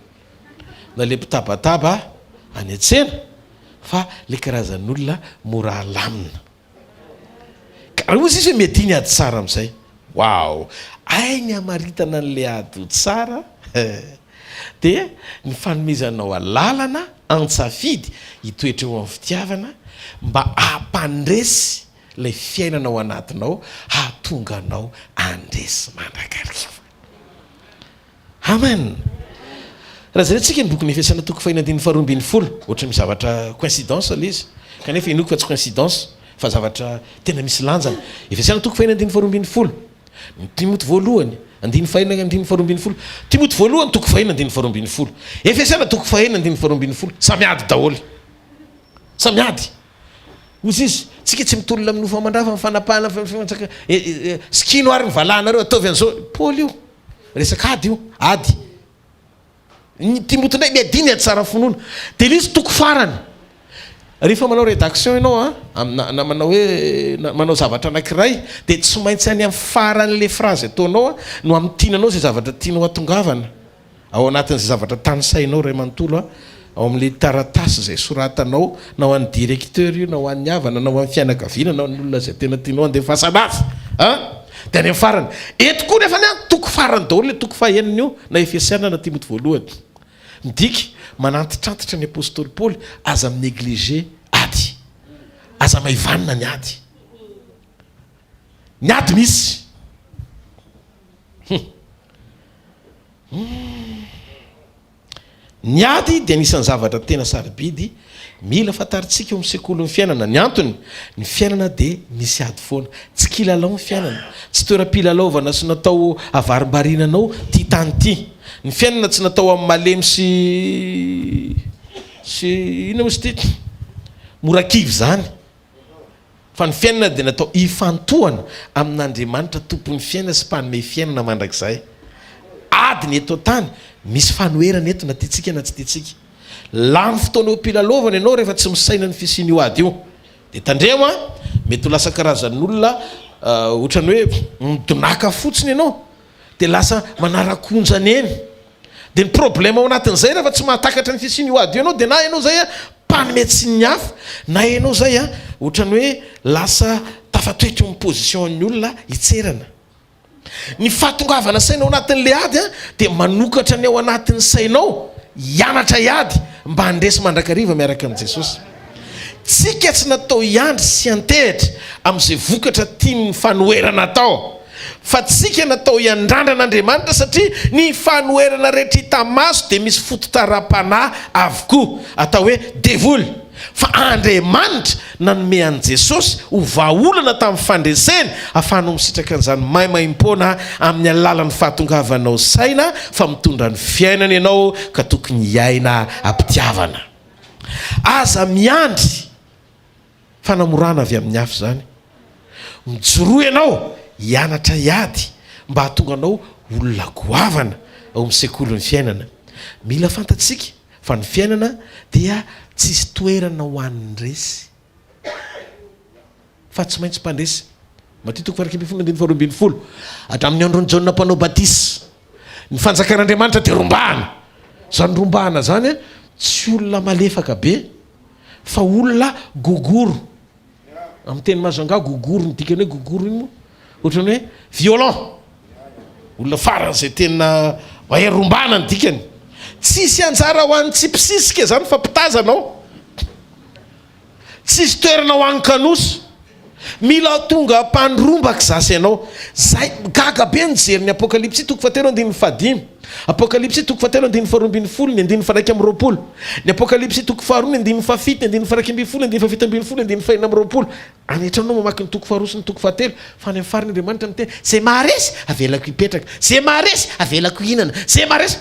na ilay mpitabataba any an-tsena fa ilay karazan'olona mora alamina. Ka raha hozy izy hoe miadia ny ady tsara amin'izay. Waouh! Hay ny hamaritana an'ilay ady ho tsara dia ny fanomezanao alalana an-tsafidy hitoetra eo amin'ny fitiavana mba hampandresy ilay fiainana ao anatinao hahatonga anao handresy mandrakariva. Amen! Raha jerentsika ny bokin'ny Efesiana toko fahiny andininy faharoa 12, ohatran'ny misy zavatra coïncidence ilay izy, kanefa inoako fa tsy coïncidence fa zavatra tena misy lanjany. Efesiana toko fahiny andininy faharoa 12, ny Timoty voalohany andininy fahiny andininy faharoa 12, Timoty voalohany toko fahiny andininy faharoa 12, Efesiana toko fahiny andininy faharoa 12, samy ady daholo. Samy ady. Hoy izy, tsika tsy mitolona amin'ny nofo aman-dra fa ny fanapahana, sikino ary ny valahanareo, ataovy an'izao. Paoly io. Resaka ady io, ady. Ny Timoty indray miadia ny ady tsara finoana. Dia ilay izy toko farany. Rehefa manao rédaction ianao an, amina na manao hoe na manao zavatra anankiray dia tsy maintsy any amin'ny faran'ilay phrase ataonao an no hamintinanao izay zavatra tianao hatongavana. Ao anatin'izay zavatra tanisainao iray manontolo an, ao amin'ilay taratasy izay soratanao, na ho an'ny directeur io, na ho an'ny havana, na ho an'ny fianakaviana, na ho an'ny olona izay tena tianao handefasana azy an! Dia any amin'ny farany. Eto koa nefany an, toko farany daholo ilay toko fahenina io, na Efesiana na Timoty voalohany. Midika, manantitrantitra ny apostoly Paoly, aza mi-negliger ady. Aza maivanina ny ady. Ny ady misy. Hum. Ny ady dia anisan'ny zavatra tena sarobidy Mila fantarintsika eo amin'ny sekolin'ny fiainana ny antony, ny fiainana dia misy ady foana. Tsy kilalao ny fiainana, tsy toeram-pilalaovana sy natao havarimbariana anao ity tany ity. Ny fiainana tsy natao amin'ny malemy sy sy inona moa izy ity? Mora kivy izany. Fa ny fiainana dia natao hifantohana amin'Andriamanitra Tompon'ny fiainana sy Mpanome fiainana mandrakizay. Ady ny eto an-tany, misy fanoherana eto na tiantsika na tsy tiantsika. Lany fotoana eo am-pilalaovana ianao rehefa tsy misaina ny fisian'io ady io. Dia tandremo an, mety ho lasa karazan'olona ohatran'ny hoe midonàka fotsiny ianao, dia lasa manara-konjana eny. Dia ny problème ao anatin'izay rehefa tsy mahatakatra ny fisian'io ady io ianao dia na ianao izay an mpanome tsiny ny hafa, na ianao izay an ohatran'ny hoe lasa tafatoetra eo amin'ny position an'ny olona hitserana. Ny fahatongavana saina ao anatin'ilay ady an dia manokatra ny ao anatin'ny sainao hianatra hiady mba handresy mandrakariva miaraka amin'i Jesosy. Tsika tsy natao hiandry sy hiantehitra amin'izay vokatra tian'ny fanoherana atao. Fa tsika natao hiandrandra an'Andriamanitra satria ny fanoherana rehetra hita maso dia misy fototaram-panahy avokoa, atao hoe devoly. Fa Andriamanitra nanome an'i Jesosy ho vahaolana tamin'ny fandreseny ahafahanao misitraka an'izany maimaimpoana amin'ny alalan'ny fahatongavanao saina fa mitondra ny fiainana ianao ka tokony hiaina am-pitiavana. Aza miandry fanamorana avy amin'ny hafa izany. Mijoroa ianao hianatra hiady mba hahatonga anao olona goavana ao amin'ny sekolin'ny fiainana. Mila fantatsika fa ny fiainana dia tsisy toerana ho an'ny resy. Fa tsy maintsy mpandresy. Matio toko faha-11 andininy faha-12. Hatramin'ny andron'i Jaona mpanao batisa, ny fanjakan'Andriamanitra dia rombahana. Izany rombahana izany tsy olona malefaka be fa olona gogoro. Amin'ny teny mazangà, gogoro, ny dikany hoe gogoro iny moa ohatran'ny hoe violent. Olona faran'izay tena mahery rombahana ny dikany. Tsisy anjara ho an'ny tsy mpisisika izany fa mpitazana ao. Tsisy toerana ho an'ny kanosa. Mila tonga mpandrombaka zasy ianao. Zay, gaga be nijery ny Apokalypsy toko fahatelo andininy fahadimy. Apokalypsy toko fahatelo andininy faharoa ambinifolo, ny andininy faha-21. Ny Apokalypsy toko faharoa, ny andininy fahafito, ny andininy faha-11, ny andininy fahafito ambinifolo, ny andininy fahenina-amby-roapolo. Any an-trano mamaky ny toko faharoa sy ny toko fahatelo, fa any amin'ny farany Andriamanitra miteny, Izay maharesy, avelako hipetraka. Izay maharesy, avelako hihinana. Izay maharesy.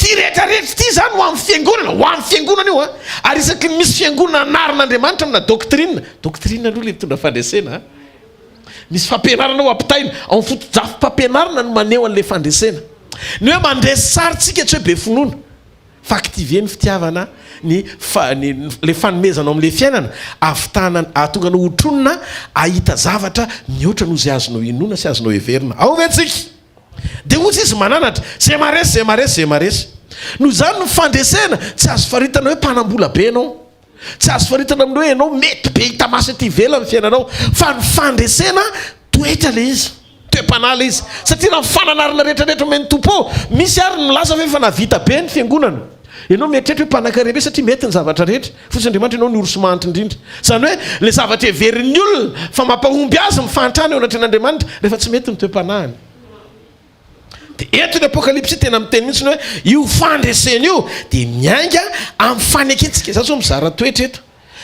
Ity rehetra rehetra ity izany ho amin'ny fiangonana, ho an'ny fiangonana io an! Ary isaky ny misy fiangonana anarin'Andriamanitra amina doctrine, doctrine aloha ilay mitondra fandresena an! Misy fampianarana ho ampitaina, ao amin'ny fotodrafi-pampianarana no maneho an'ilay fandresena. Ny hoe mandresy sary tsika tsy hoe be finoana. Fa activer ny fitiavana, ny fa ny le fanomezana ao amin'ilay fiainana, ahavitana ahatonga anao ho tronina hahita zavatra mihoatra noho izay azonao inoana sy azonao heverina. Ao ve tsika? Dia hoy izy mananatra, izay maharesy, izay maharesy, izay maharesy. Noho izany ny fandresena tsy azo faritana hoe mpanam-bola be ianao. Tsy azo faritana amin'ny hoe ianao mety be hita maso ety ivelany ny fiainanao. Fa ny fandresena toetra ilay izy. Toe-panahy ilay izy. Satria raha ny fananarana rehetra rehetra omen'ny Tompo eo, misy ary ny milaza fa efa nahavita be ny fiangonana. Ianao mieritreritra hoe mpanankarena be satria mety ny zavatra rehetra. Fotsiny Andriamanitra ianao ny ory sy mahantra indrindra. Izany hoe ilay zavatra heverin'ny olona fa mampahomby azy ny fahantrana eo anatrehan'Andriamanitra rehefa tsy mety ny toe-panahiny. Dia eto ny Apokalypsy tena miteny mihitsy ny hoe io fandresena io dia miainga amin'ny fanekentsika. Izaho izao mizara toetra eto.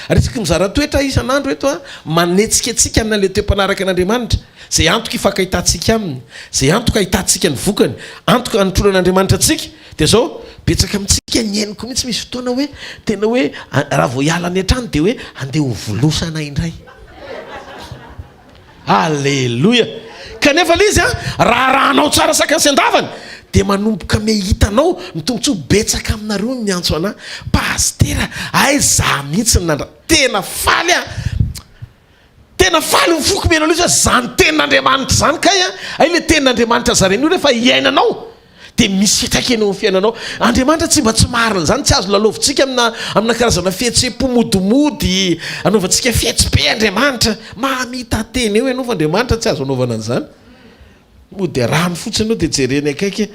Ary isaky ny mizara toetra aho isan'andro eto an, manetsika antsika hanana ilay toe-panaraka an'Andriamanitra, izay antoka ifankahitantsika Aminy, izay antoka ahitantsika ny vokany, antoka anotronan'Andriamanitra antsika. Dia izao, betsaka amintsika ny henoko mihitsy misy fotoana hoe tena hoe raha vao hiala any an-trano dia hoe andeha ho volosana indray. Aleloia! Kanefa ilay izy an, raha arahanao tsara sakany sy andavany, dia manomboka me hitanao ny tombontsoa betsaka aminareo ny miantso anah, Pasitera, hay za mihitsy no nandra, tena faly aho, tena faly ny foko mihaino an'io, zany tenin'Andriamanitra zany kay an, hay le tenin'Andriamanitra zaraina io rehefa iainanao, dia misy fiantraikany eo amin'ny fiainanao. Andriamanitra tsy mba tsy marina izany, tsy azo lalaovintsika amina amina karazana fihetseham-po modimody, anaovantsika fihetsi-be Andriamanitra. Mamita-tena eo ianao fa Andriamanitra tsy azo anaovana an'izany. Mody arahany fotsiny ianao dia jereny akaiky,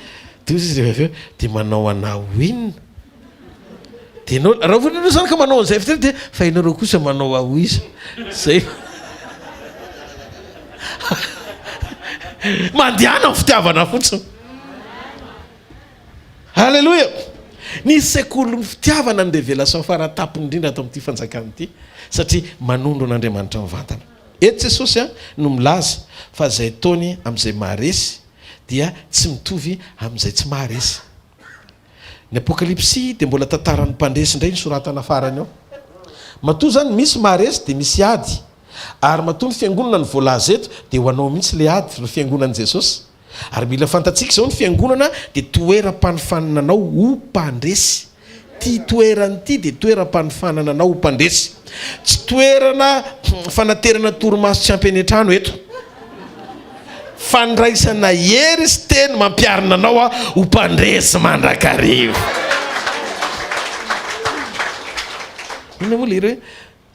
dia hoy izy rehefa avy eo, dia manao anah ho inona? Dia ianao, raha ohatra ianao izany ka manao an'izay fiteny dia fa ianareo kosa manao ahy ho iza? Izay. Mandehana amin'ny fitiavana fotsiny. Alléluia. Ny sekolin'ny fitiavana ny révélation faratapony indrindra ato amin'ity fanjakana ity satria manondro an'Andriamanitra mivantana. Eto Jesosy no milaza fa izay ataony amin'izay maharesy dia tsy mitovy amin'izay tsy maharesy. Ny Apokalypsy dia mbola tantaran'ny mpandresy indray no soratana farany ao. Matoa izany misy maharesy dia misy ady. Ary matoa ny fiangonana no voalaza eto dia ho anao mihitsy ilay ady, ry fiangonan'i Jesosy. Ary mila fantatsika izao ny fiangonana dia toeram-panofanana anao ho mpandresy. Ity toerana ity dia toeram-panofanana anao ho mpandresy. Tsy toerana fanaterana torimaso tsy ampy any an-trano eto. Fandraisana hery sy teny mampiarina anao ho mpandresy mandrakariva. Inona moa le hira hoe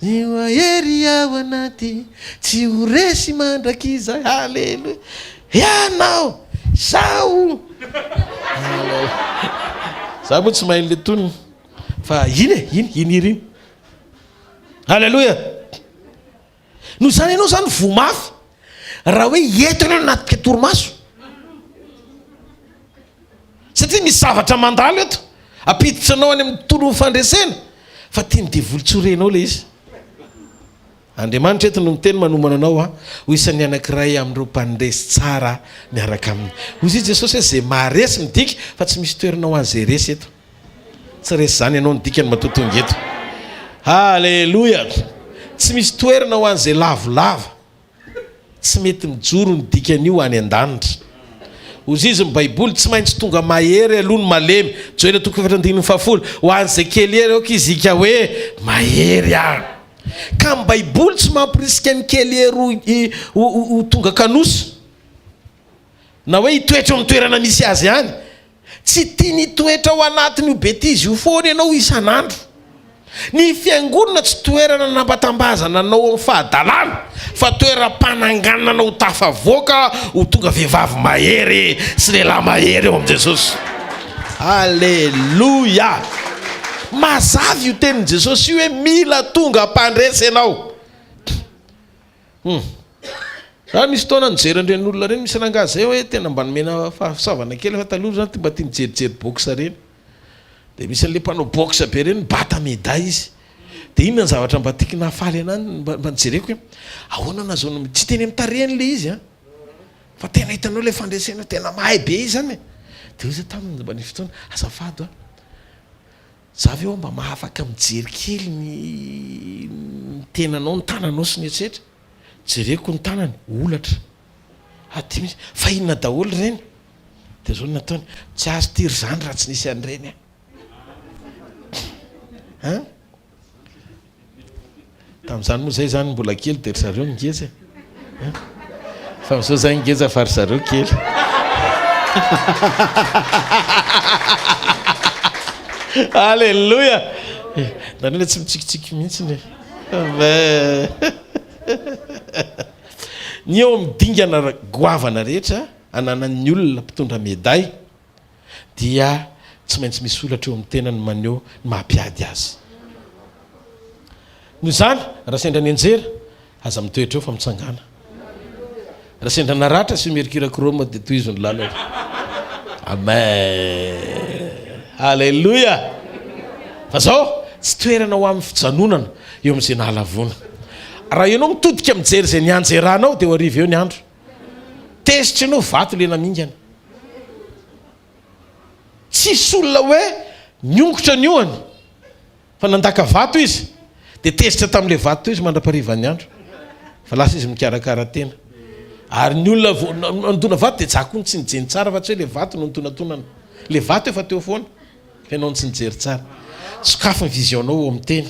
Ny mahery ao anaty tsy ho resy mandrakizay Haleloia Ianao Izaho Haleloia Za moa tsy mahay an'le tonony fa iny e, iny, iny hira iny. Haleloia Noho izany ianao izany voa mafy raha hoe eto ianao nanatrika torimaso. Satria misy zavatra mandalo eto, ampiditra anao any amin'ny tontolon'ny fandresena, fa tian'ny devoly tsy ho renao ilay izy. Andriamanitra eto no miteny manomana anao ho isan'ny anankiray amin'ireo mpandresy tsara miaraka aminy. Hoy izy Jesosy hoe izay maharesy midika fa tsy misy toerana ho an'izay resy eto. Tsy resy izany ianao ny dikany matoa tonga eto. Haleloia! Tsy misy toerana ho an'izay lavolava. Tsy mety mijoro ny dikan'io any an-danitra. Hozizy ny Baiboly, tsy maintsy tonga mahery aloha ny malemy. Joela toko efatra andininy fahafolo, Ho an'izay kely hery aoka izy hika hoe, Mahery aho. Ka ny Baiboly tsy mampirisika ny kely hery ho tonga kanosa. Na hoe hitoetra eo amin'ny toerana misy azy ihany. Tsy tiany hitoetra ao anatin'io betizy io foana ianao isan'andro. Ny fiangonana tsy toerana nambatambazana anao amin'ny fahadalana fa toeram-pananganana ho tafavoaka ho tonga vehivavy mahery sy lehilahy mahery eo amin'i Jesosy. Aleloia! Mazava io tenin'i Jesosy io hoe mila tonga mpandresy ianao. Hum. Za misy fotoana nijery an'ireny olona ireny, misy rangahy zay hoe tena mba nomena fahasoavana kely fa taloha zany mba tia mijerijery boxe ireny. Dia misy an'ilay mpanao boxe be ireny mibata medaille izy. Dia inona ny zavatra mba tiako nahafaly anahy mba mba nijereko hoe ahoana no nahazoany, tsy teny amin'ny tarehiny ilay izy an, fa tena hitanao ilay fandresena tena mahay be izy zany e. Dia hoy za taminy mba nisy fotoana, azafady hoa, Za ve hoa mba mahafaka mijery kely ny ny tenanao, ny tananao sy ny etsetra? Jereko ny tanany, holatra. Aty mihitsy. Fa inona daholo ireny? Dia zao no nataony, tsy azo ity ry zandry raha tsy nisy an'ireny an! An? Tamin'izany moa zay zany mbola kely dia ry zareo no ngeja e. Fa amin'izao zay ngeja fa ry zareo kely. Alléluia. Nareo le tsy mitsikitsiky mihitsy e. Amen. Ny eo amin'ny dingana goavana rehetra ananan'ny olona mpitondra meday dia tsy maintsy misy holatra eo amin'ny tenany maneho ny maha mpiady azy. Noho izany, raha sendra nianjera, aza mitoetra eo fa mitsangàna. Raha sendra naratra, asio mercure chrome dia tohizo ny lalana. Amen. Alléluia. Fa zao, tsy toerana ho amin'ny fijanonana eo amin'izay nahalavoana. Raha ianao mitodika mijery izay nianjeranao dia ho ariva eo ny andro. Tezitra ianao vato lena mingana. Tsisy olona hoe niongotra ny ohany fa nandaka vato izy dia tezitra tamin'ilay vato teo izy mandra-parivan'ny andro fa lasa izy mikarakara tena. Ary ny olona vao nandona vato dia za koa no tsy nijery tsara fa tsy hoe ilay vato no nitonatonana. Ilay vato efa teo foana. Ianao no tsy nijery tsara. Sokafy ny vision-nao eo amin'ny teny.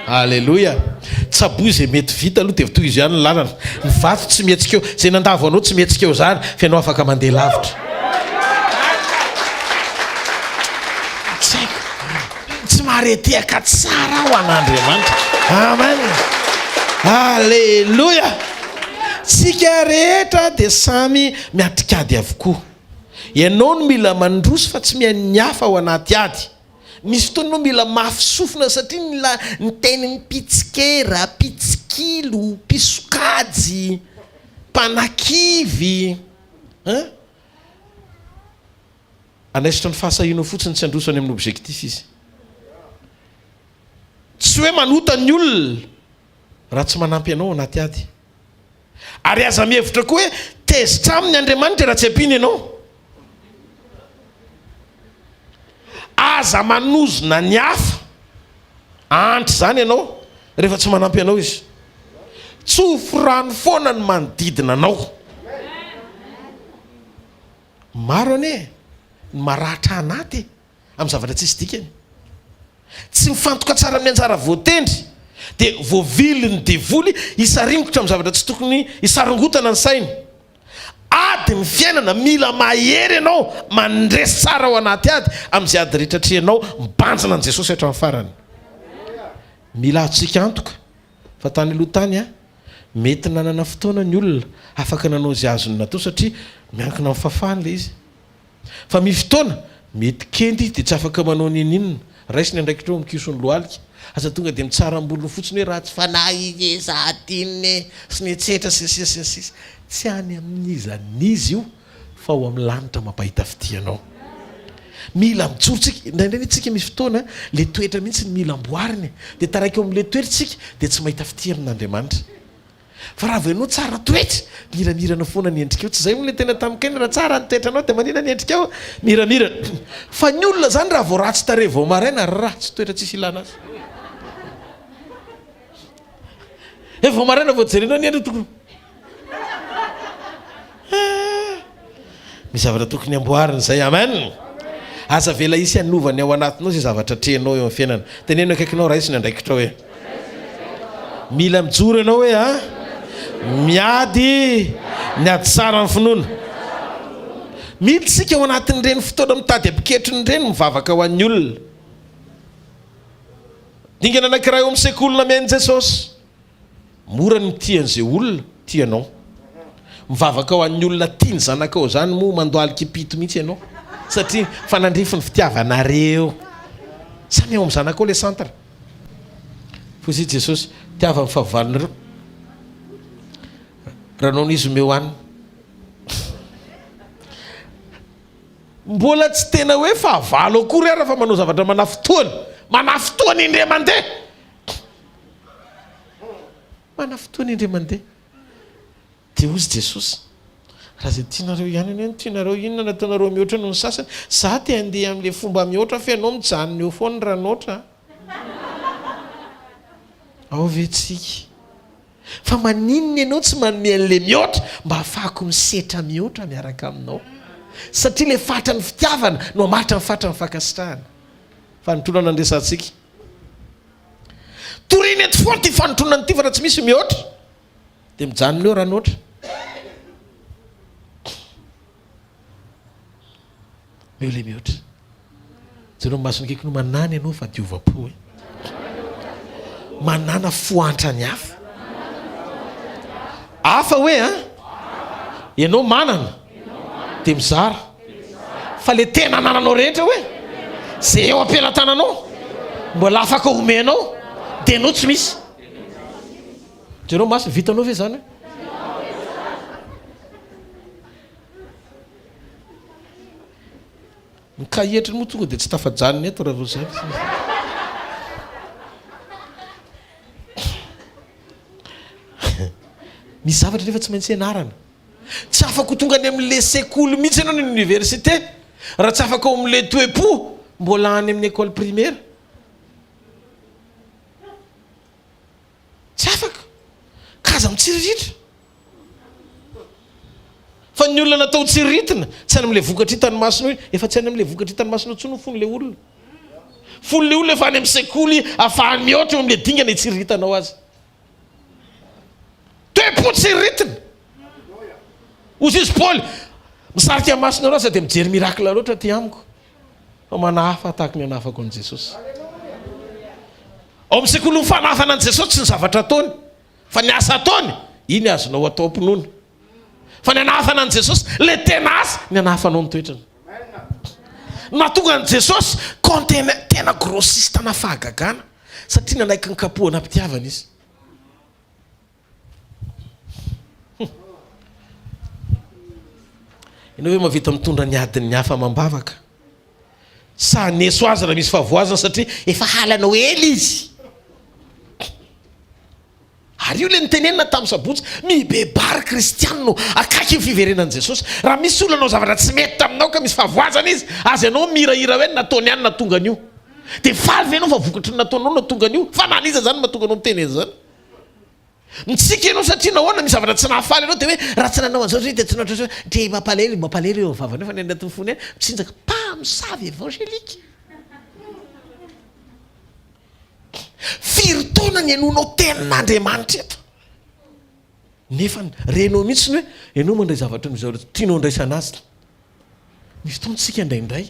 Aleloia. Tsaboy izay mety vita aloha dia tohizo ihany ny lalana. Ny vato tsy mihetsika eo. Izay nandavo anao tsy mihetsika eo izany fa ianao afaka mandeha lavitra. Tsy haiko. Tsy mahare tehaka tsara aho an'Andriamanitra. Amen. Aleloia. Tsika rehetra dia samy miatrik'ady avokoa. Ianao no mila mandroso fa tsy mihaino ny hafa ao anaty ady. Misy fotoana ianao mila mafy sofina satria ny la ny tenin'ny mpitsikera, mpitsikilo, mpisokajy, mpanakivy hein. Hanaisotra ny fahasahianao fotsiny tsy handroso any amin'ny objectif izy. Tsy hoe manota ny olona raha tsy manampy anao anaty ady. Ary aza mihevitra koa hoe tezitra aminy Andriamanitra raha tsy ampiany ianao. Aza manozona ny hafa antra izany ianao rehefa tsy manampy anao izy. Tsofy rano foana ny manodidina anao. Maro anie ny maratra anaty e, amin'ny zavatra tsisy dikany. Tsy mifantoka tsara amin'ny anjara voatendry dia voavilin'ny devoly hisaringotra amin'ny zavatra tsy tokony hisarongotana ny sainy. Ady ny fiainana, mila mahery ianao, mandresy tsara ao anaty ady amin'izay ady rehetra atrehinao, mibanjina an'i Jesosy hatramin'ny farany. Mila azontsika antoka fa tany aloha tany, mety nanana fotoana ny olona afaka nanao izay azony natao satria miankina amin'ny fahafahany ilay izy. Fa misy fotoana, mety kendy izy dia tsy afaka manao n'inon'inona. Raiso ny andraikitrao mikiso ny lohalika. Aza tonga dia mitsara ambolony fotsiny hoe ratsy fanahy izy e, za adinony e, sy ny etsetra sy ny sisa sy ny sisa. Tsy any amin'iza n'iza io fa ao amin'ny lanitra mampahita fitia anao. Mila mijoro tsika, indraindray anie tsika misy fotoana le toetra mihitsy no mila amboarina e, dia taraiky eo amin'le toetra tsika dia tsy mahita fitia amin'Andriamanitra. Fa raha vao ianao tsara toetra, miramirana foana ny endrikao. Tsy izay hono ilay tena tamin'i Kaina, raha tsara ny toetranao dia manina ny endrikao? Miramirana. Fa ny olona izany raha vao ratsy tarehy vao maraina, ratsy toetra tsisy ilana azy. Eh, vao maraina vao jerenao ny endriny tokony. Misy zavatra tokony amboarina izay. Amen. Aza avela hisy hanova ny ao anatinao izay zavatra atrehinao eo amin'ny fiainana. Teneno akaikinao, raiso ny andraikitrao hoe. Mila mijoro ianao hoe a. Miady ny ady tsara ny finoana. Mila isika ao anatin'ireny fotoana mitady ampiketrona ireny mivavaka ho an'ny olona. Dingana anankiray ao amin'ny sekoly namian'i Jesosy. Mora ny mitia an'izay olona tia anao. Mivavaka ho an'ny olona tia ny zanakao izany moa mandohalika impito mihitsy ianao satria mifanandrify ny fitiavanareo. Samy ao amin'ny zanakao ilay centre. Hoy i Jesosy, tiava ny fahavalonareo. Raha noana izy omeo hanina. Mbola tsy tena hoe fahavalo akory ara fa manao zavatra manafintohina. Manafintohina indray mandeha. Manafintohina indray mandeha. Dia hozy Jesosy, Raha izay tianareo ihany anie no tianareo, inona no ataonareo mihoatra noho ny sasany? Za te handeha amin'ilay fomba mihoatra fa ianao mijanona eo foana ranoatra a! Ao ve tsika? Fa maninona ianao tsy manome an'ilay mihoatra mba hahafahako misetra mihoatra miaraka aminao? Satria ilay fatran'ny fitiavana no hamaritra ny fatran'ny fankasitrahana. Fanintonana ny resatsika. Torina eto foana ity fanotronana ity fa raha tsy misy mihoatra dia mijanona eo ranoatra. Eo ilay mihoatra. Jereo ny masony akaiky no manana ianao fa diovam-po e. Manana fo antra ny hafa. Hafa hoe an? Ianao manana dia mizara. Fa le tena anananao rehetra hoe ze eo am-pelatananao mbola afaka omenao dia ianao tsy misy. Jereo masina, vitanao ve zany hoe? Ny kahietriny moa tonga dia tsy tafajanona eto raha vao zany. Misy zavatra nefa tsy maintsy ianarana. Tsy afaka ho tonga any amin'ilay sekoly mihitsy ianao ny université raha tsy afaka ao amin'ilay toe-po mbola any amin'ny école primaire. Tsy afaka. Ka aza mitsiriritra. Fa ny olona natao tsiriritina, tsy any amin'ilay vokatra hitan'ny masonao, efa tsy any amin'ilay vokatra hitan'ny masonao intsony ny fon'ilay olona. Fon'ilay olona efa any amin'ny sekoly ahafahany mihoatra eo amin'ilay dingana hitsiriritanao azy. Toe-po tsiriritina. Hoy izy Paoly, misarika ny masonareo aza dia mijery miracle loatra aty amiko, fa manahafa tahaka ny anahafako an'i Jesosy. Ao amin'ny sekolin'ny fanahafana an'i Jesosy tsy ny zavatra ataony, fa ny asa ataony, iny azonao atao am-pinoana. Fa ny anahafana an'i Jesosy, ilay tena asa, ny anahafanao ny toetrany. Nahatonga an'i Jesosy conteneur, tena grossiste-na fahagagana, satria nanaiky ny kapohana am-pitiavana izy. Ianao ve mahavita mitondra ny adin'ny hafa amam-bavaka? Sa haneso azy raha misy fahavoazana satria efa halanao ela izy? Ary io ilay notenenina tamin'ny sabotsy, mibebaha ry kristianina ô, akaiky ny fiverenan'i Jesosy. Raha misy olona nanao zavatra tsy mety taminao ka misy fahavoazana izy, aza ianao mihirahira hoe ny nataony ihany no nahatonga an'io. Dia faly ve ianao fa vokatry ny nataonao no nahatonga an'io? Fa na an'iza izany no mahatonga anao miteny an'izany? Mitsiky ianao satria nahoana? Misy zavatra tsy nahafaly anao dia hoe raha tsy nanao an'izao izy dia tsy nanao ohatr'izao. Dia mampalahelo, mampalahelo eo amin'ny vavany eo fa ny any anatin'ny fony any mitsinjaka, mpamosavy évangélique. Firy taona nihainoanao tenin'Andriamanitra eto? Nefa renao mihitsy ny hoe ianao mandray zavatra noho izao tianao andraisana azy. Misy fotoana isika indraindray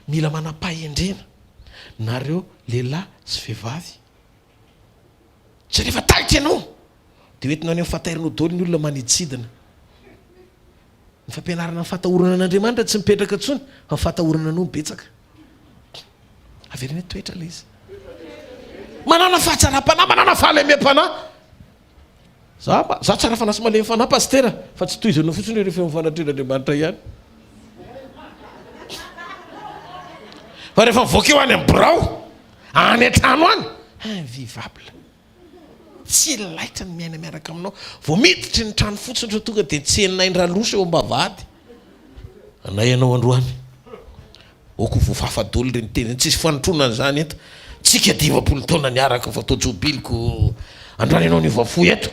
mila manam-pahendrena, nareo lehilahy sy vehivavy. Tsy rehefa taitra ianao dia hoentina any amin'ny fatairinao daholo ny olona maniditsidina. Ny fampianarana ny fatahorana an'Andriamanitra tsy mipetraka intsony fa ny fatahorana anao no betsaka. Avereno hoe toetra ilay izy. Manana fahatsaram-panahy, manana fahalemem-panahy. Za, za tsara fanahy sy malemy fanahy pasitera fa tsy tohizanao fotsiny rehefa eo amin'ny fanatrehan'Andriamanitra ihany. Fa rehefa mivoaka eo any amin'ny birao, any an-trano any, invivable. Tsy laitra ny miaina miaraka aminao. Vao miditry ny trano fotsiny sao tonga dia tsenain-dRaloso eo am-bavahady. Anay ianao androany. Ok ho voafafa daholo ireny teny ireny. Tsisy fanotrona an'izany eto. Tsika 50 taona niaraka vao atao jobily ko androany ianao niova fo eto.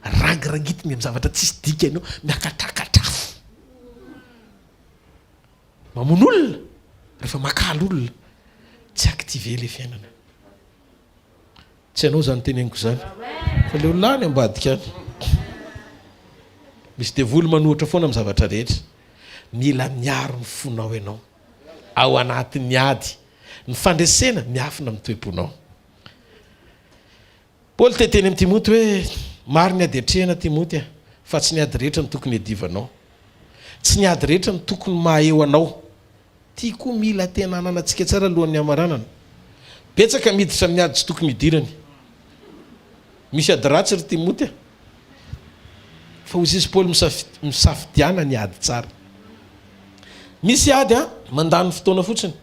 Rangirangitiny amin'ny zavatra tsisy dikany eo. Miakatrakatrafo. Mamono olona rehefa makaly olona. Tsy activer ilay fiainana. Tsy ianao izany teneniko izany fa ilay olona any ambadika any. Misy devoly manohitra foana amin'ny zavatra rehetra. Mila miaro ny fonao ianao. Ao anatin'ny ady. Ny fandresena miafina amin'ny toe-ponao. Paoly te hiteny amin'i Timoty hoe, Maro ny ady atrehina Timoty a, fa tsy ny ady rehetra no tokony hiadivanao. Tsy ny ady rehetra no tokony maha eo anao. Ty koa mila tena ananantsika tsara alohan'ny hamaranana. Betsaka miditra amin'ny ady tsy tokony hidirany. Misy ady ratsy ry Timoty a! Fa hoy izy Paoly misafidiana ny ady tsara. Misy ady a, mandany fotoana fotsiny.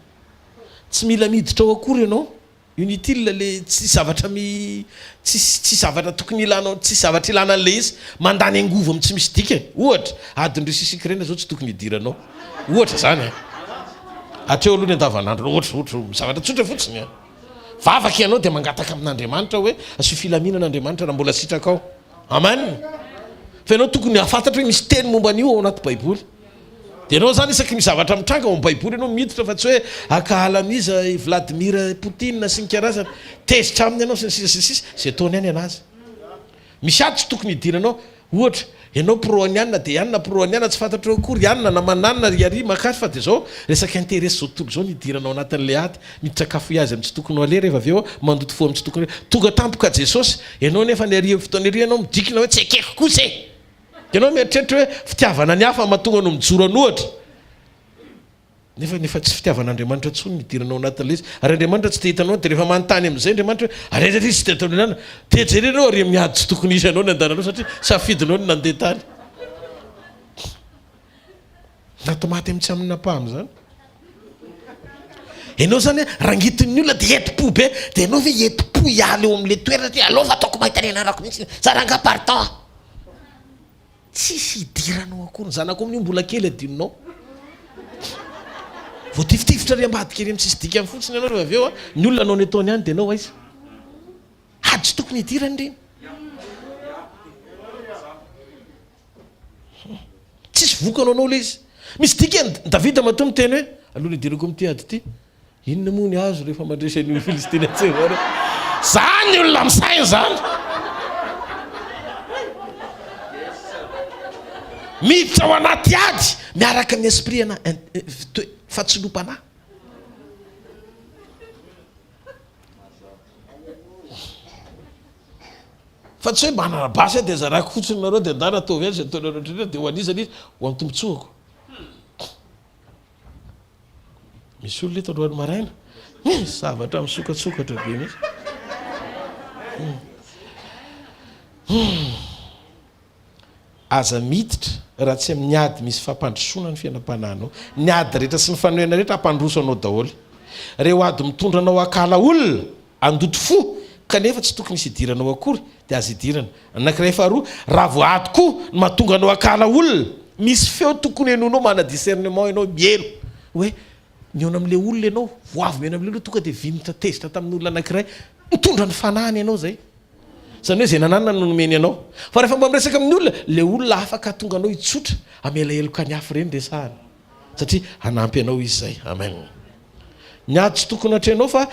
Tsy mila miditra ao akory ianao. Inutile le tsisy zavatra mi tsisy tsisy zavatra tokony ilanao tsisy zavatra ilana an'le izy mandany angovo amin'ny tsy misy dikany ohatra adin'i Russie sy Ukraine zao tsy tokony hidiranao ohatra zany an hatreo aloha ny andavanandro ohatra ohatra zavatra tsotra fotsiny an vavaka ianao dia mangataka amin'Andriamanitra hoe asio filaminana Andriamanitra raha mbola sitrakao amen fa ianao tokony hahafantatra hoe misy teny momba an'io ao anaty baiboly Dia ianao izany isaky misy zavatra mitranga ao amin'ny baiboly ianao miditra fa tsy hoe ankahala an'iza i Vladimir Poutine sy ny karazany. Tezitra aminy ianao sy ny sisa sy ny sisa, izay ataony ihany anazy. Misy ady tsy tokony hidiranao. Ohatra, ianao pro an'i anona dia i anona pro an'i anona, tsy fantatrao akory i anona na mananona ry ary makary fa dia izao resaka intérêt sy izao tontolo izao no hidiranao anatin'ilay ady. Miditra cafouillage amin'ny tsy tokony ho aleha rehefa avy eo, mandoto fo amin'ny tsy tokony ho aleha. Tonga tampoka Jesosy, ianao nefa ny ary amin'ny fotoana ery ianao midrikina hoe tsy ekeko kosa e! Ianao mieritreritra hoe fitiavana ny hafa mahatonga anao mijoro an'ohatra, nefa nefa tsy fitiavan'Andriamanitra intsony ny idirana ao anatin'ilay izy. Ary Andriamanitra tsy te hita anao, dia rehefa manontany amin'izay Andriamanitra hoe ary aiza izy tsy te hita anao? Dia jereo ireo ary miady tsy tokony hisy anao ny andananao satria safidinao ny nandeha tany. Matimaty amin'ny tsy amin'ampahany izany. Ianao izany rangitin'ny olona dia entim-po be, dia ianao ve entim-po hiala eo amin'ilay toerana satria aleo fa ataoko mahita ny anarako mihitsy, za rangahy partant a! Tsisy idiranao akory, ny zanakao amin'io mbola kely adinonao. Voatifitifitra ary ambadika ery amin'ny tsisy dikany fotsiny ianao rehefa avy eo, ny olona hanao ny ataony ihany dia ianao aiza? Ady tsy tokony hidirany ireny. Tsisy vokany ho anao ilay izy. Misy dikany, Davida matoa miteny hoe, aloha ny hidirako amin'ity ady ity, inona moa ny azo rehefa mandresy an'io Filistina tsy eo ireo? Zany olona misaina zany. Miditra ao anaty ady miaraka amin'ny esprit ana fahatsiloam-panahy. Fa tsy hoe manana basy aho dia zarako fotsiny nareo dia ndana ataovy any izay ataonareo rehetra dia ho an'iza ilay izy? Ho an'ny tombotsoako. Misy olona eto androany maraina, misy zavatra misokatsokatra be mihitsy. Aza miditra. raha tsy amin'ny ady misy fampandrosoana ny fiainam-panahinao. Ny ady rehetra sy ny fanoherana rehetra hampandroso anao daholo. Ireo ady mitondra anao hakala olona, handoto fo, kanefa tsy tokony hisy hidiranao akory, dia aza idirana. Anankiray faharoa, raha vao ady koa no mahatonga anao hakala olona, misy feo tokony henoinao, manana discernement ianao, mielo hoe mihaona amin'ilay olona ianao, vao avy mihaona amin'ilay olona tonga dia vinitra tezitra tamin'olona anankiray, mitondra ny fanahiny ianao izay. Izany hoe izay nananana no nomeny anao. Fa rehefa mba miresaka amin'ny olona, ilay olona afaka hahatonga anao hitsotra, hamela heloka ny hafa ireny resahana. Satria hanampy anao izy izay. Amen. Ny ady tsy tokony hatrehinao fa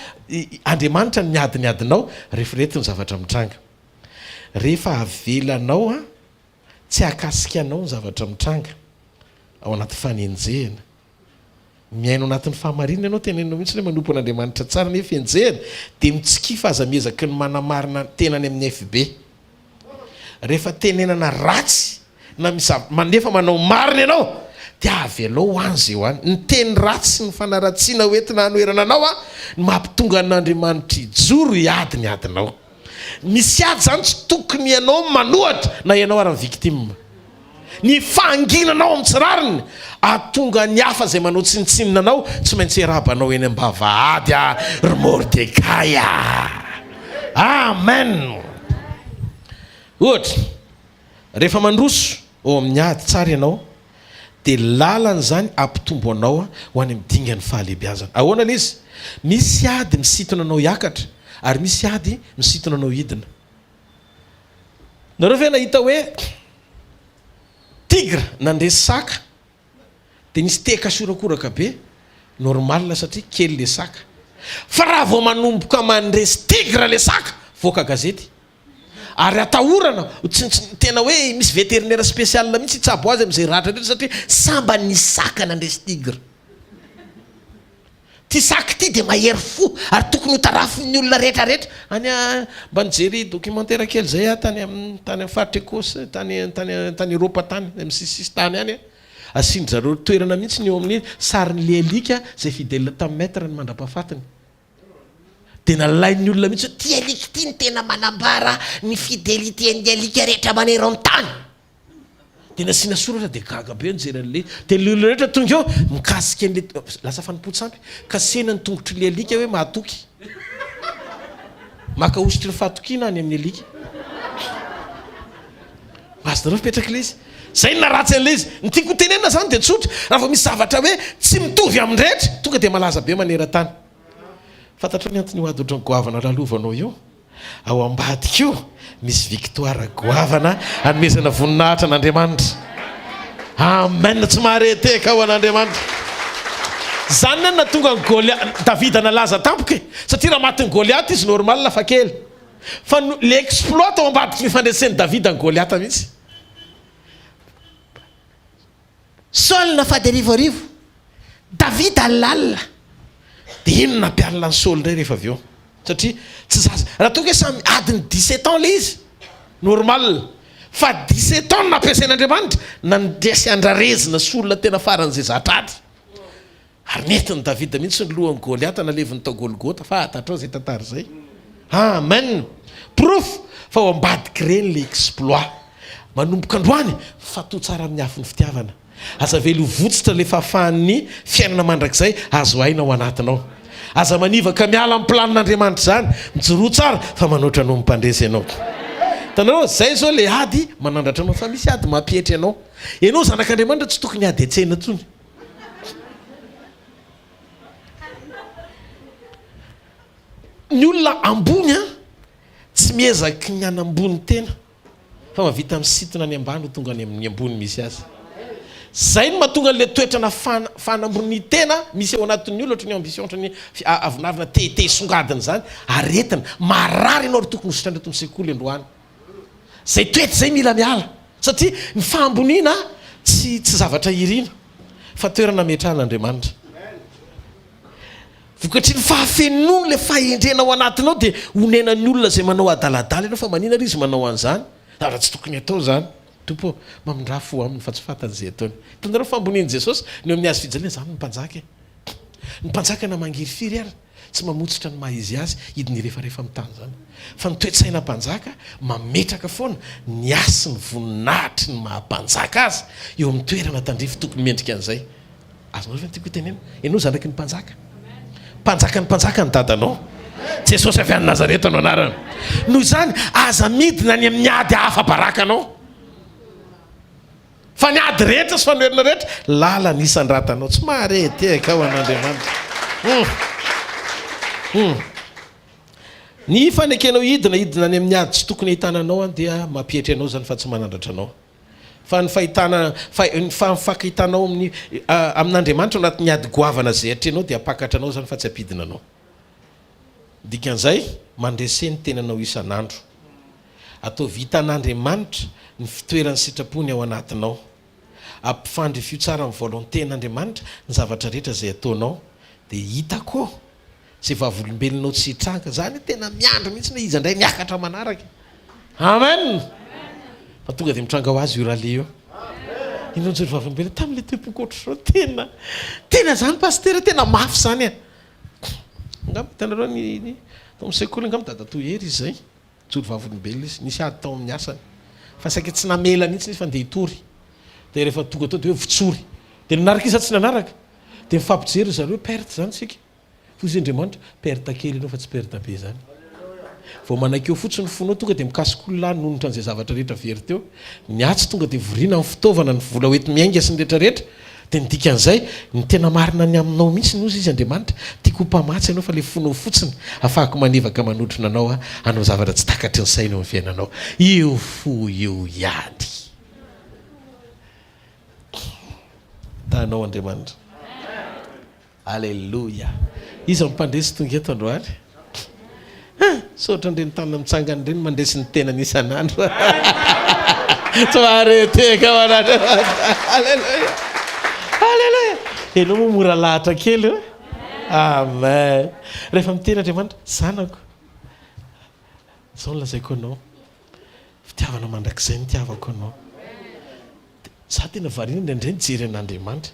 Andriamanitra no miady ny adinao rehefa ireto ny zavatra mitranga. Rehefa avelanao an, tsy hahakasika anao ny zavatra mitranga ao anaty fanenjehana. Miaina ao anatin'ny fahamarinana ianao, teneninao mihitsy hoe manompo an'Andriamanitra tsara nefa enjehina, dia mitsikia fa aza miezaky ny manamarina tena any amin'ny FB. Rehefa tenenana ratsy na misy zava, nefa manao marina ianao, dia avelao ho any izay ho any. Ny teny ratsy sy ny fanaratsiana ho entina hanoherana anao no mampitonga an'Andriamanitra hijoro hiady ny adinao. Misy ady izany tsy tokony ianao manohatra na ianao ary ny victime. Ny fahanginanao amin'ny tsy rariny ahatonga ny hafa izay manao tsinontsinona anao tsy maintsy hiarahaba anao eny am-bavahady ah ry Mordekay ah! Amen! Ohatra, rehefa mandroso ao amin'ny ady tsara ianao dia lalana izany hampitombo anao ho any amin'ny dingan'ny fahalehibiazana. Ahoana ilay izy? Misy ady misintona anao hiakatra ary misy ady misintona anao hidina. Nareo ve nahita hoe tigre nandresy saka dia nisy tehaka sy horakoraka be? Normal satria kely le saka. Fa raha vao manomboka mandresy tigre le saka, voaka gazety. Ary atahorana, tsy tsy tena hoe misy vétérinaire spécial mihitsy hitsabo azy amin'izay ratra rehetra satria sambany nisy saka nandresy tigre. Ity saka ity dia mahery fo ary tokony ho tarafin'ny olona rehetra rehetra. Any a, mba nijery documentaire kely izay aho tany amin'ny tany amin'ny faritra Ecosse, tany tany tany Eropa tany, amin'ny sisisisintany any. Asian-dry zareo toerana mihitsy ny eo amin'ny sarin'ilay alika izay fidèle tamin'ny maître-ny mandra-pahafatiny. Dia nalain'ny olona mihitsy hoe ity alika ity no tena manambara ny fidélité-n'ny alika rehetra maneran-tany. Dia nasiana soratra dia gaga be nijery an'ilay dia ny olona rehetra tonga eo mikasika an'ilay lasa fanompoan-tsampy. Kasihina ny tongotr'ilay alika hoe mahatoky. Maka hosotry ny fahatokiana any amin'ny alika. Azonareo mipetraka ilay izy. Izay no naharatsy an'ilay izy. Ny tiako ho tenenina izany dia tsotra, raha vao misy zavatra hoe tsy mitovy amin'ny rehetra, tonga dia malaza be maneran-tany. Fantatrao ny anton'io ady ohatran'ny goavana lalovanao io? Ao ambadika io misy victoire goavana hanomezana voninahitra an'Andriamanitra. Amen! Tsy mahare tehaka ho an'Andriamanitra. Izany no nahatonga an'i Goliath, Davida nalaza tampoka e! Satria raha matin'i Goliath izy normal fa kely. Fa le exploit tao ambadiky ny fandresen'i Davida an'i Goliata mihitsy. Saul nafady arivoarivo, Davida alalina. Dia iny no nampialina an'i Saoly indray rehefa avy eo. Satria tsy zaza, raha toa ka hoe samy adin'ny 17 ans ilay izy, normal. Fa 17 ans no nampiasain'Andriamanitra nandresy andrarezina sy olona tena faran'izay zatra ady. Ary nentin'i Davida mihitsy ny lohan'i Goliata naleviny tao Golgota, fantatrao izay tantara izay. Amen! Porofo fa ao ambadik'ireny ilay exploit. Manomboka androany, mifatoha tsara amin'ny afon'ny fitiavana. Aza avela ho votsotra ilay fahafahan'ny fiainana mandrakizay azo aina ao anatinao. Aza manivaka miala amin'ny planin'Andriamanitra izany. Mijoroa tsara fa manoatra noho ny mpandresy ianao. Hitanareo, izay izao ilay ady manandratra anao, fa misy ady mampietry anao. Ianao zanak'Andriamanitra tsy tokony hiady an-tsena intsony. Ny olona ambony an, tsy miezaky ny hanambony tena fa mahavita misintona any ambany ho tonga any amin'ny ambony misy azy. Zay no mahatonga an'ilay toetrana fanambonian-tena misy ao anatin'ny olona, ohatran'ny ambition, ohatran'ny avonavona te te hisongadina izany, aretina, marary ianao ary tokony ho sitrana eto amin'ny sekoly androany. Zay toetra zay mila miala satria ny fahamboniana tsy tsy zavatra irina fa toerana ametrahana Andriamanitra. Vokatry ny fahafenoany le fahendrena ao anatinao dia onenan'ny olona zay manao adaladala ianao fa manina ary izy manao an'izany? Zavatra tsy tokony atao zany. Tompo ô, mamindrà fo aminy fa tsy fantany izay ataony. Hitanareo fahambonian'i Jesosy ny eo amin'ny hazo fijaliana, zany ny mpanjaka e. Ny mpanjaka na mangirifiry ary. Tsy mamotsitra ny maha izy azy hidiny hirefarefa amin'ny tany izany. Fa ny toe-tsaina mpanjaka mametraka foana ny hasin'ny voninahitry ny maha mpanjaka azy eo amin'ny toerana tandrify tokony mendrika an'izay. Azonareo ve ny tiako hotenenina? Ianao zanaky ny mpanjaka. Mpanjakan'ny mpanjaka ny dadanao. Jesosy avy any Nazareta no anarany. Noho izany, aza midina any amin'ny ady hahafa-baraka anao. Fa ny ady rehetra sy fanoherana rehetra, lalana isandratanao. Tsy mahare tehaka ho an'Andriamanitra. Hum. Hum. Ny fanekenao hidina, hidina any amin'ny ady tsy tokony ahitana anao any dia mampietry anao izany fa tsy manandratra anao. Fa ny fahitana, fa ny fahafankahitanao amin'ny, amin'Andriamanitra ao anatin'ny ady goavana izay atrehinao dia hampakatra anao izany fa tsy hampidina anao. Dikan'izay, mandrese ny tenanao isan'andro. Ataovy hitan'Andriamanitra ny fitoeran'ny sitrapony ao anatinao. Ampifandrifio tsara amin'ny volonté-n'Andriamanitra ny zavatra rehetra izay ataonao dia hita koa Izay vavolombelonao tsy hitranga. Za anie tena miandry mihitsy hoe iza indray niakatra manaraka e. Amen! Fa tonga dia mitranga ho azy io rallye io. Inona no vavolombelona tamin'ilay toe-poko ohatr'izao tena tena zany pasitera tena mafy zany e. Angamba hitanareo ny ny tao amin'ny sekoly angamba dadatoa Hery izy izay. Nijoro vavolombelona izy. Nisy ady tao amin'ny asany. Fa saika tsy namela mihitsy izy fa ndeha hitory. Dia rehefa tonga tao dia hoe votsory. Dia nanaraka izy sa tsy nanaraka? Dia mifampijery ry zareo, perte izany isika. Hoy izy Andriamanitra, perte kely ianao fa tsy perte be izany. Vao manaiky eo fotsiny ny fonao tonga dia mikasika olona hanonitra an'izay zavatra rehetra very teo. Ny atsy tonga dia voriana ny fitaovana, ny vola hoenti-miainga sy ny rehetra rehetra. Dia ny dikan'izay, ny tena marina ny aminao mihitsy hozy izy Andriamanitra, tiako ho mpamatsy ianao fa ilay fonao fotsiny afahako manevaka manotrona anao aho hanao zavatra tsy takatry ny saina eo amin'ny fiainanao. Io fo io ihany. Tahanao Andriamanitra. Aleloia! Iza no mpandresy tonga eto androany? Hein! Sao ohatran'ireny tanana mitsangana ireny mandresy ny tenany isan'andro. Tsy mahare tehaka ho an'Andriamanitra. Aleloia! Aleloia! Ianao moa mora lahatra kely eo. Amen! Rehefa miteny Andriamanitra, zanako, izao no lazaiko anao, fitiavana mandrakizay no itiavako anao. Za tena variana indraindray mijery an'Andriamanitra.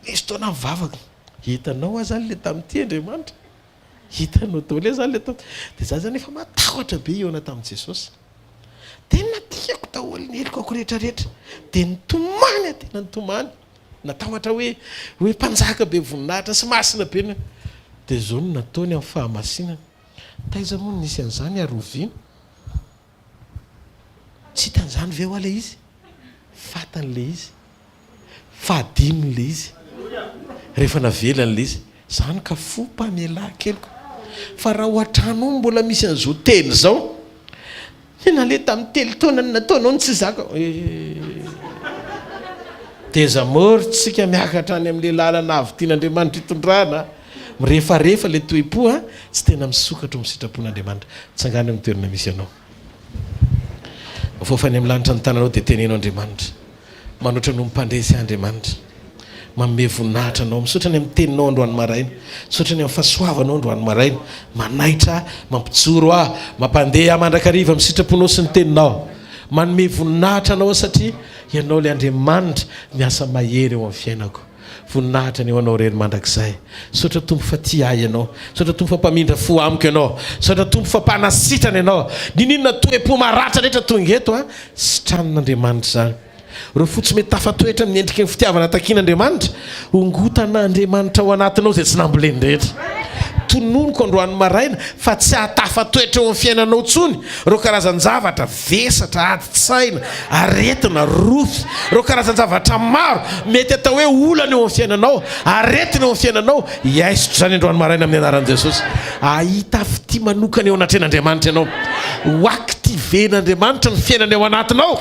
Misy fotoana aho mivavaka, hitanao aho zany le tamin'ity Andriamanitra? Hitanao daholo aho zany le tamin'ity? Dia za zany efa matahotra be hihaona tamin'i Jesosy. Tena tiako daholo ny helokako rehetra rehetra. Dia nitomany aho, tena nitomany. Natahotra hoe hoe mpanjaka be voninahitra sy masina be ny. Dia izao no nataony amin'ny fahamasinany. Taiza moa no nisy an'izany ary oviana? Tsy hitany izany ve hoa ilay izy? Fantany ilay izy. Fa adinony ilay izy. Rehefa navelany ilay izy. Izany ka fo mpamelà keloka. Fa raha ao an-trano ao mbola misy an'izao teny izao, Tena le tamin'ny telo taona no nataonao ny tsy zaka. Eh. Desamor tsika miakatra any amin'ilay lalana avo tian'Andriamanitra hitondrana. Mirefarefa ilay toe-po a, tsy tena misokatra ao amin'ny sitrapon'Andriamanitra. Tsangano eo amin'ny toerana misy anao. Avoafa any amin'ny lanitra ny tananao dia teneno Andriamanitra. Manoatra noho ny mpandresy ahy Andriamanitra. Manome voninahitra Anao. Misaotra ny amin'ny teninao androany maraina. Misaotra ny amin'ny fahasoavanao androany maraina. Manaitra ahy, mampijoro ahy, mampandeha ahy mandrakariva amin'ny sitraponao sy ny teninao. Manome voninahitra Anao aho satria Ianao ilay Andriamanitra miasa mahery eo amin'ny fiainako. Voninahitra anie ho Anao irery mandrakizay. Misaotra Tompo fa tia ahy Ianao. Misaotra Tompo fa mpamindra fo amiko Ianao. Misaotra Tompo fa mpanasitrana Ianao. Niniana toe-po maratra rehetra tonga eto an, sitranin'Andriamanitra izany. Ireo fo tsy mety tafatoetra amin'ny endriky ny fitiavana takian'Andriamanitra, hongotan'Andriamanitra ao anatinao izay tsy namboleny rehetra. Tononiko androany maraina fa tsy hahatafatoetra eo amin'ny fiainanao intsony ireo karazan-javatra, vesatra, adin-tsaina, aretina, rofy, ireo karazan-javatra maro mety atao hoe olana eo amin'ny fiainanao, aretina eo amin'ny fiainanao, hiaisotra izany androany maraina amin'ny anaran'i Jesosy. Hahita fitia manokana eo anatrehan'Andriamanitra ianao. Ho activer-n'Andriamanitra ny fiainana eo anatinao.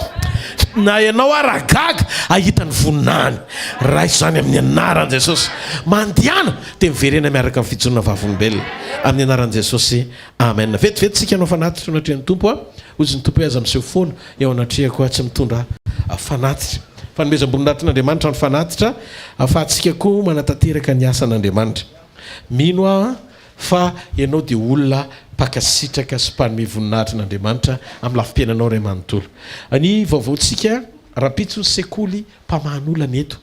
Na ianao ara gaga hahita ny voninahiny. Raiso izany amin'ny anaran'i Jesosy. Mandehana dia miverena miaraka amin'ny fijoroana vavolombelona. Amin'ny anaran'i Jesosy. Amen. Vetivety tsika hanao fanatitra eo anatrehan'ny Tompo a. Hoy izy ny Tompo hoe aza miseho foana eo anatrehako aho tsy mitondra fanatitra. Fanomezam-boninahitr'Andriamanitra ny fanatitra ahafahantsika koa manatanteraka ny asan'Andriamanitra. Mino aho fa ianao dia olona mpankasitraka sy mpanome voninahitra an'Andriamanitra amin'ny lafim-piainanao iray manontolo. Ny vaovaontsika rahampitso ny sekoly mpamahan'olana eto.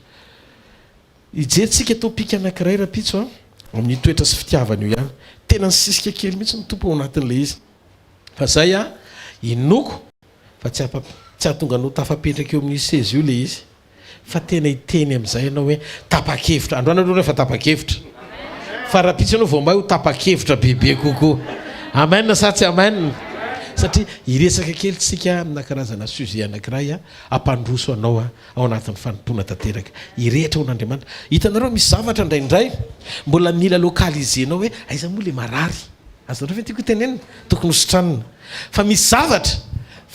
Hijery tsika topic anakiray rapitso a! Amin'io toetra sy fitiavana io ihany. Tena nisisika kely mihitsy ny Tompo ao anatin'ilay izy. Fa izay an, inoako fa tsy afa, tsy hahatonga anao tafapetraka eo amin'io seza io ilay izy. Fa tena hiteny amin'izay ianao hoe tapa-kevitra. Androany aloha ianao efa tapa-kevitra. Fa rahampitso ianao vao may ho tapa-kevitra bebe kokoa. Amen sa tsy amen? Satria hiresaka kely tsika amina karazana sujet anankiray hampandroso anao ao anatin'ny fanompoana tanteraka. Hirehitra ho an'Andriamanitra. Hitanareo misy zavatra indraindray mbola mila localiser-nao hoe aiza moa ilay marary. Azonareo ve ny tiako hotenenina? Tokony ho sitranina. Fa misy zavatra,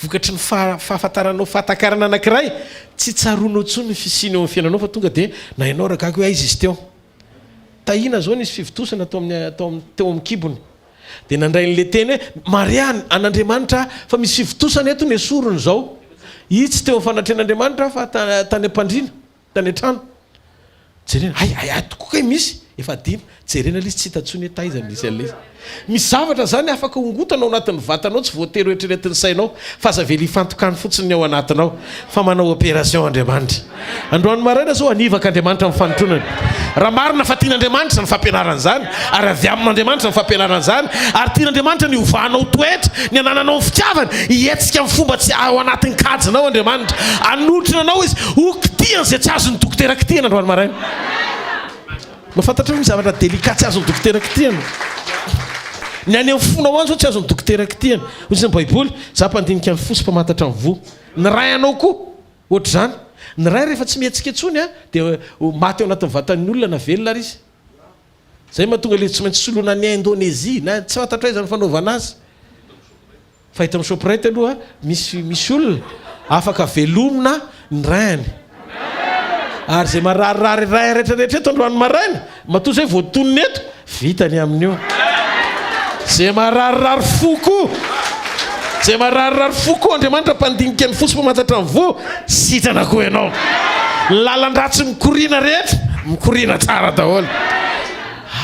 vokatry ny fahafantaranao fahatakarana anankiray, tsy tsaroanao intsony ny fisiany eo amin'ny fiainanao fa tonga dia na ianao ary gaga hoe aiza izy teo. Tahiana izao nisy fivontosana tao amin'ny tao amin'ny teo amin'ny kibony. Dia nandray an'ilay teny hoe Maria an'Andriamanitra aho fa misy fivontosana eto nesoriny izao. Izy tsy teo amin'ny fanatrehan'Andriamanitra fa tany am-pandriana. Tany an-trano. Jerena, hay, hay, hay tokoa kay misy, efa adino. Jerena ilay izy, tsy hita intsony hoe taiza no nisy an'ilay izy. Misy zavatra izany afaka hongotana ao anatin'ny vatanao tsy voatery ho eritreretin'ny sainao, fa aza avela hifantoka any fotsiny ny ao anatinao, fa manao opération Andriamanitra. Androany maraina izao hanivaka Andriamanitra amin'ny fanotronany. Raha marina fa tian'Andriamanitra izany fampianarana izany, ary avy amin'Andriamanitra izany fampianarana izany, ary tian'Andriamanitra ny hovanao toetra, ny hanananao ny fitiavany, hihetsika amin'ny fomba tsy ao anatin'ny kajinao Andriamanitra. Hanotrona anao Izy, ho kitihany izay tsy azon'ny dokotera kitihana androany maraina. Mba fantatrao ve misy zavatra délicat tsy azon'ny dokotera kitihana? Ny any amin'ny fonao any izao tsy azon'ny dokotera kitihana. Hoy izy ny Baiboly, Izaho mpandinika ny fo sy mpamantatra ny voa. Ny ray anao koa ohatr'izany. Ny ray rehefa tsy mihetsika intsony dia maty ao anatin'ny vatan'ny olona na velona ary izy. Zay mahatonga le tsy maintsy soloina any Indonésie na tsy fantatro aiza ny fanaovana azy. Fa eto amin'ny Shoprite aloha misy misy olona afaka velomina ny rein-ny. Ary zay mararirary rein rehetra rehetra eto androany maraina, matoa zay voatonona eto, vita ny amin'io. Zay mararirary fo koa, zay mararirary fo koa Andriamanitra mpandinika ny fo sy mpamantatra ny voa, Sitrana koa ianao. Ny lalan-dratsy mikoriana rehetra, mikoriana tsara daholo.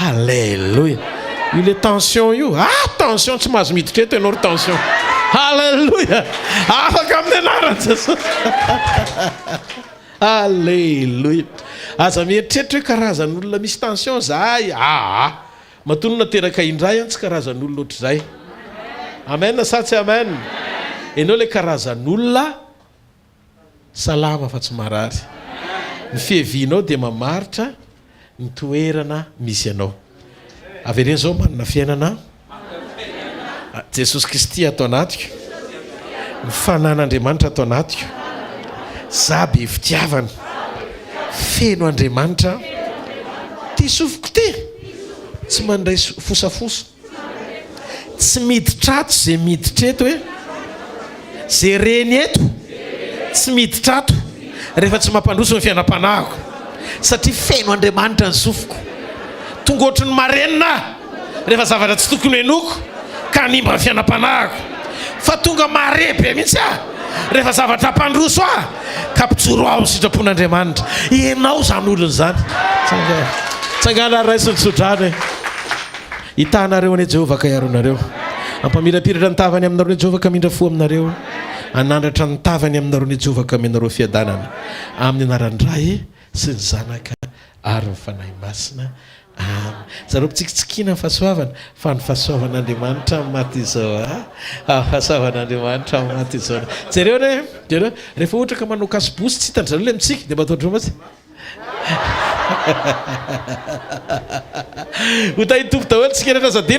Alléluia. Io le tension io, ah tension tsy mahazo miditra eto ianao ry tension. Alléluia. Afaka amin'ny anaran'i Jesosy. Alléluia. Aza mieritreritra hoe karazan'olona misy tension zahay. Aa. Matoa no nateraka indray an tsy karazan'olona ohatr'izay. Amen sa tsy amen? Ianao ilay karazan'olona Salama fa tsy marary. Ny fiavianao dia mamaritra ny toerana misy anao. Avereno izao, manana fiainana Jesosy Kristy ato anatiko. Ny fanan'Andriamanitra ato anatiko. Za be fitiavana. Feno Andriamanitra. Ty sofiko ty tsy mandray fosafosa. Tsy miditra ato ze miditra eto e! Ze reny eto tsy miditra ato rehefa tsy mampandroso ny fiainam-panahiko satria feno Andriamanitra ny sofiko. Tonga ohatry ny marenina aho rehefa zavatra tsy tokony henoiko ka hanimba ny fiainam-panahiko. Fa tonga mare be mihitsy aho rehefa zavatra hampandroso ahy ka mpijoro aho amin'ny sitrapon'Andriamanitra. Ianao izany olona izany. Tsangana, tsangana ary raiso ny tsodrano e! Hitaha anareo anie Jehovah ka hiaro anareo. Hampamirapiratra ny tavany aminareo anie Jehovah ka hamindra fo aminareo. Hanandratra ny tavany aminareo anie Jehovah ka hamenareo fiadanana. Amin'ny anaran'ny Ray sy ny Zanaka ary ny Fanahy Masina. Amen. Zareo mpitsikitsikiana ny fahasoavana, fa ny fahasoavan'Andriamanitra maty izao a. Ah, fahasoavan'Andriamanitra maty izao. Jereo anie, jereo. Rehefa ohatra ka manao kasibosy tsy hitan-dry zareo ilay mitsiky dia mba ataon-dry zareo mantsy. Ho tahin'ny Tompo daholo tsika rehetra aza adino.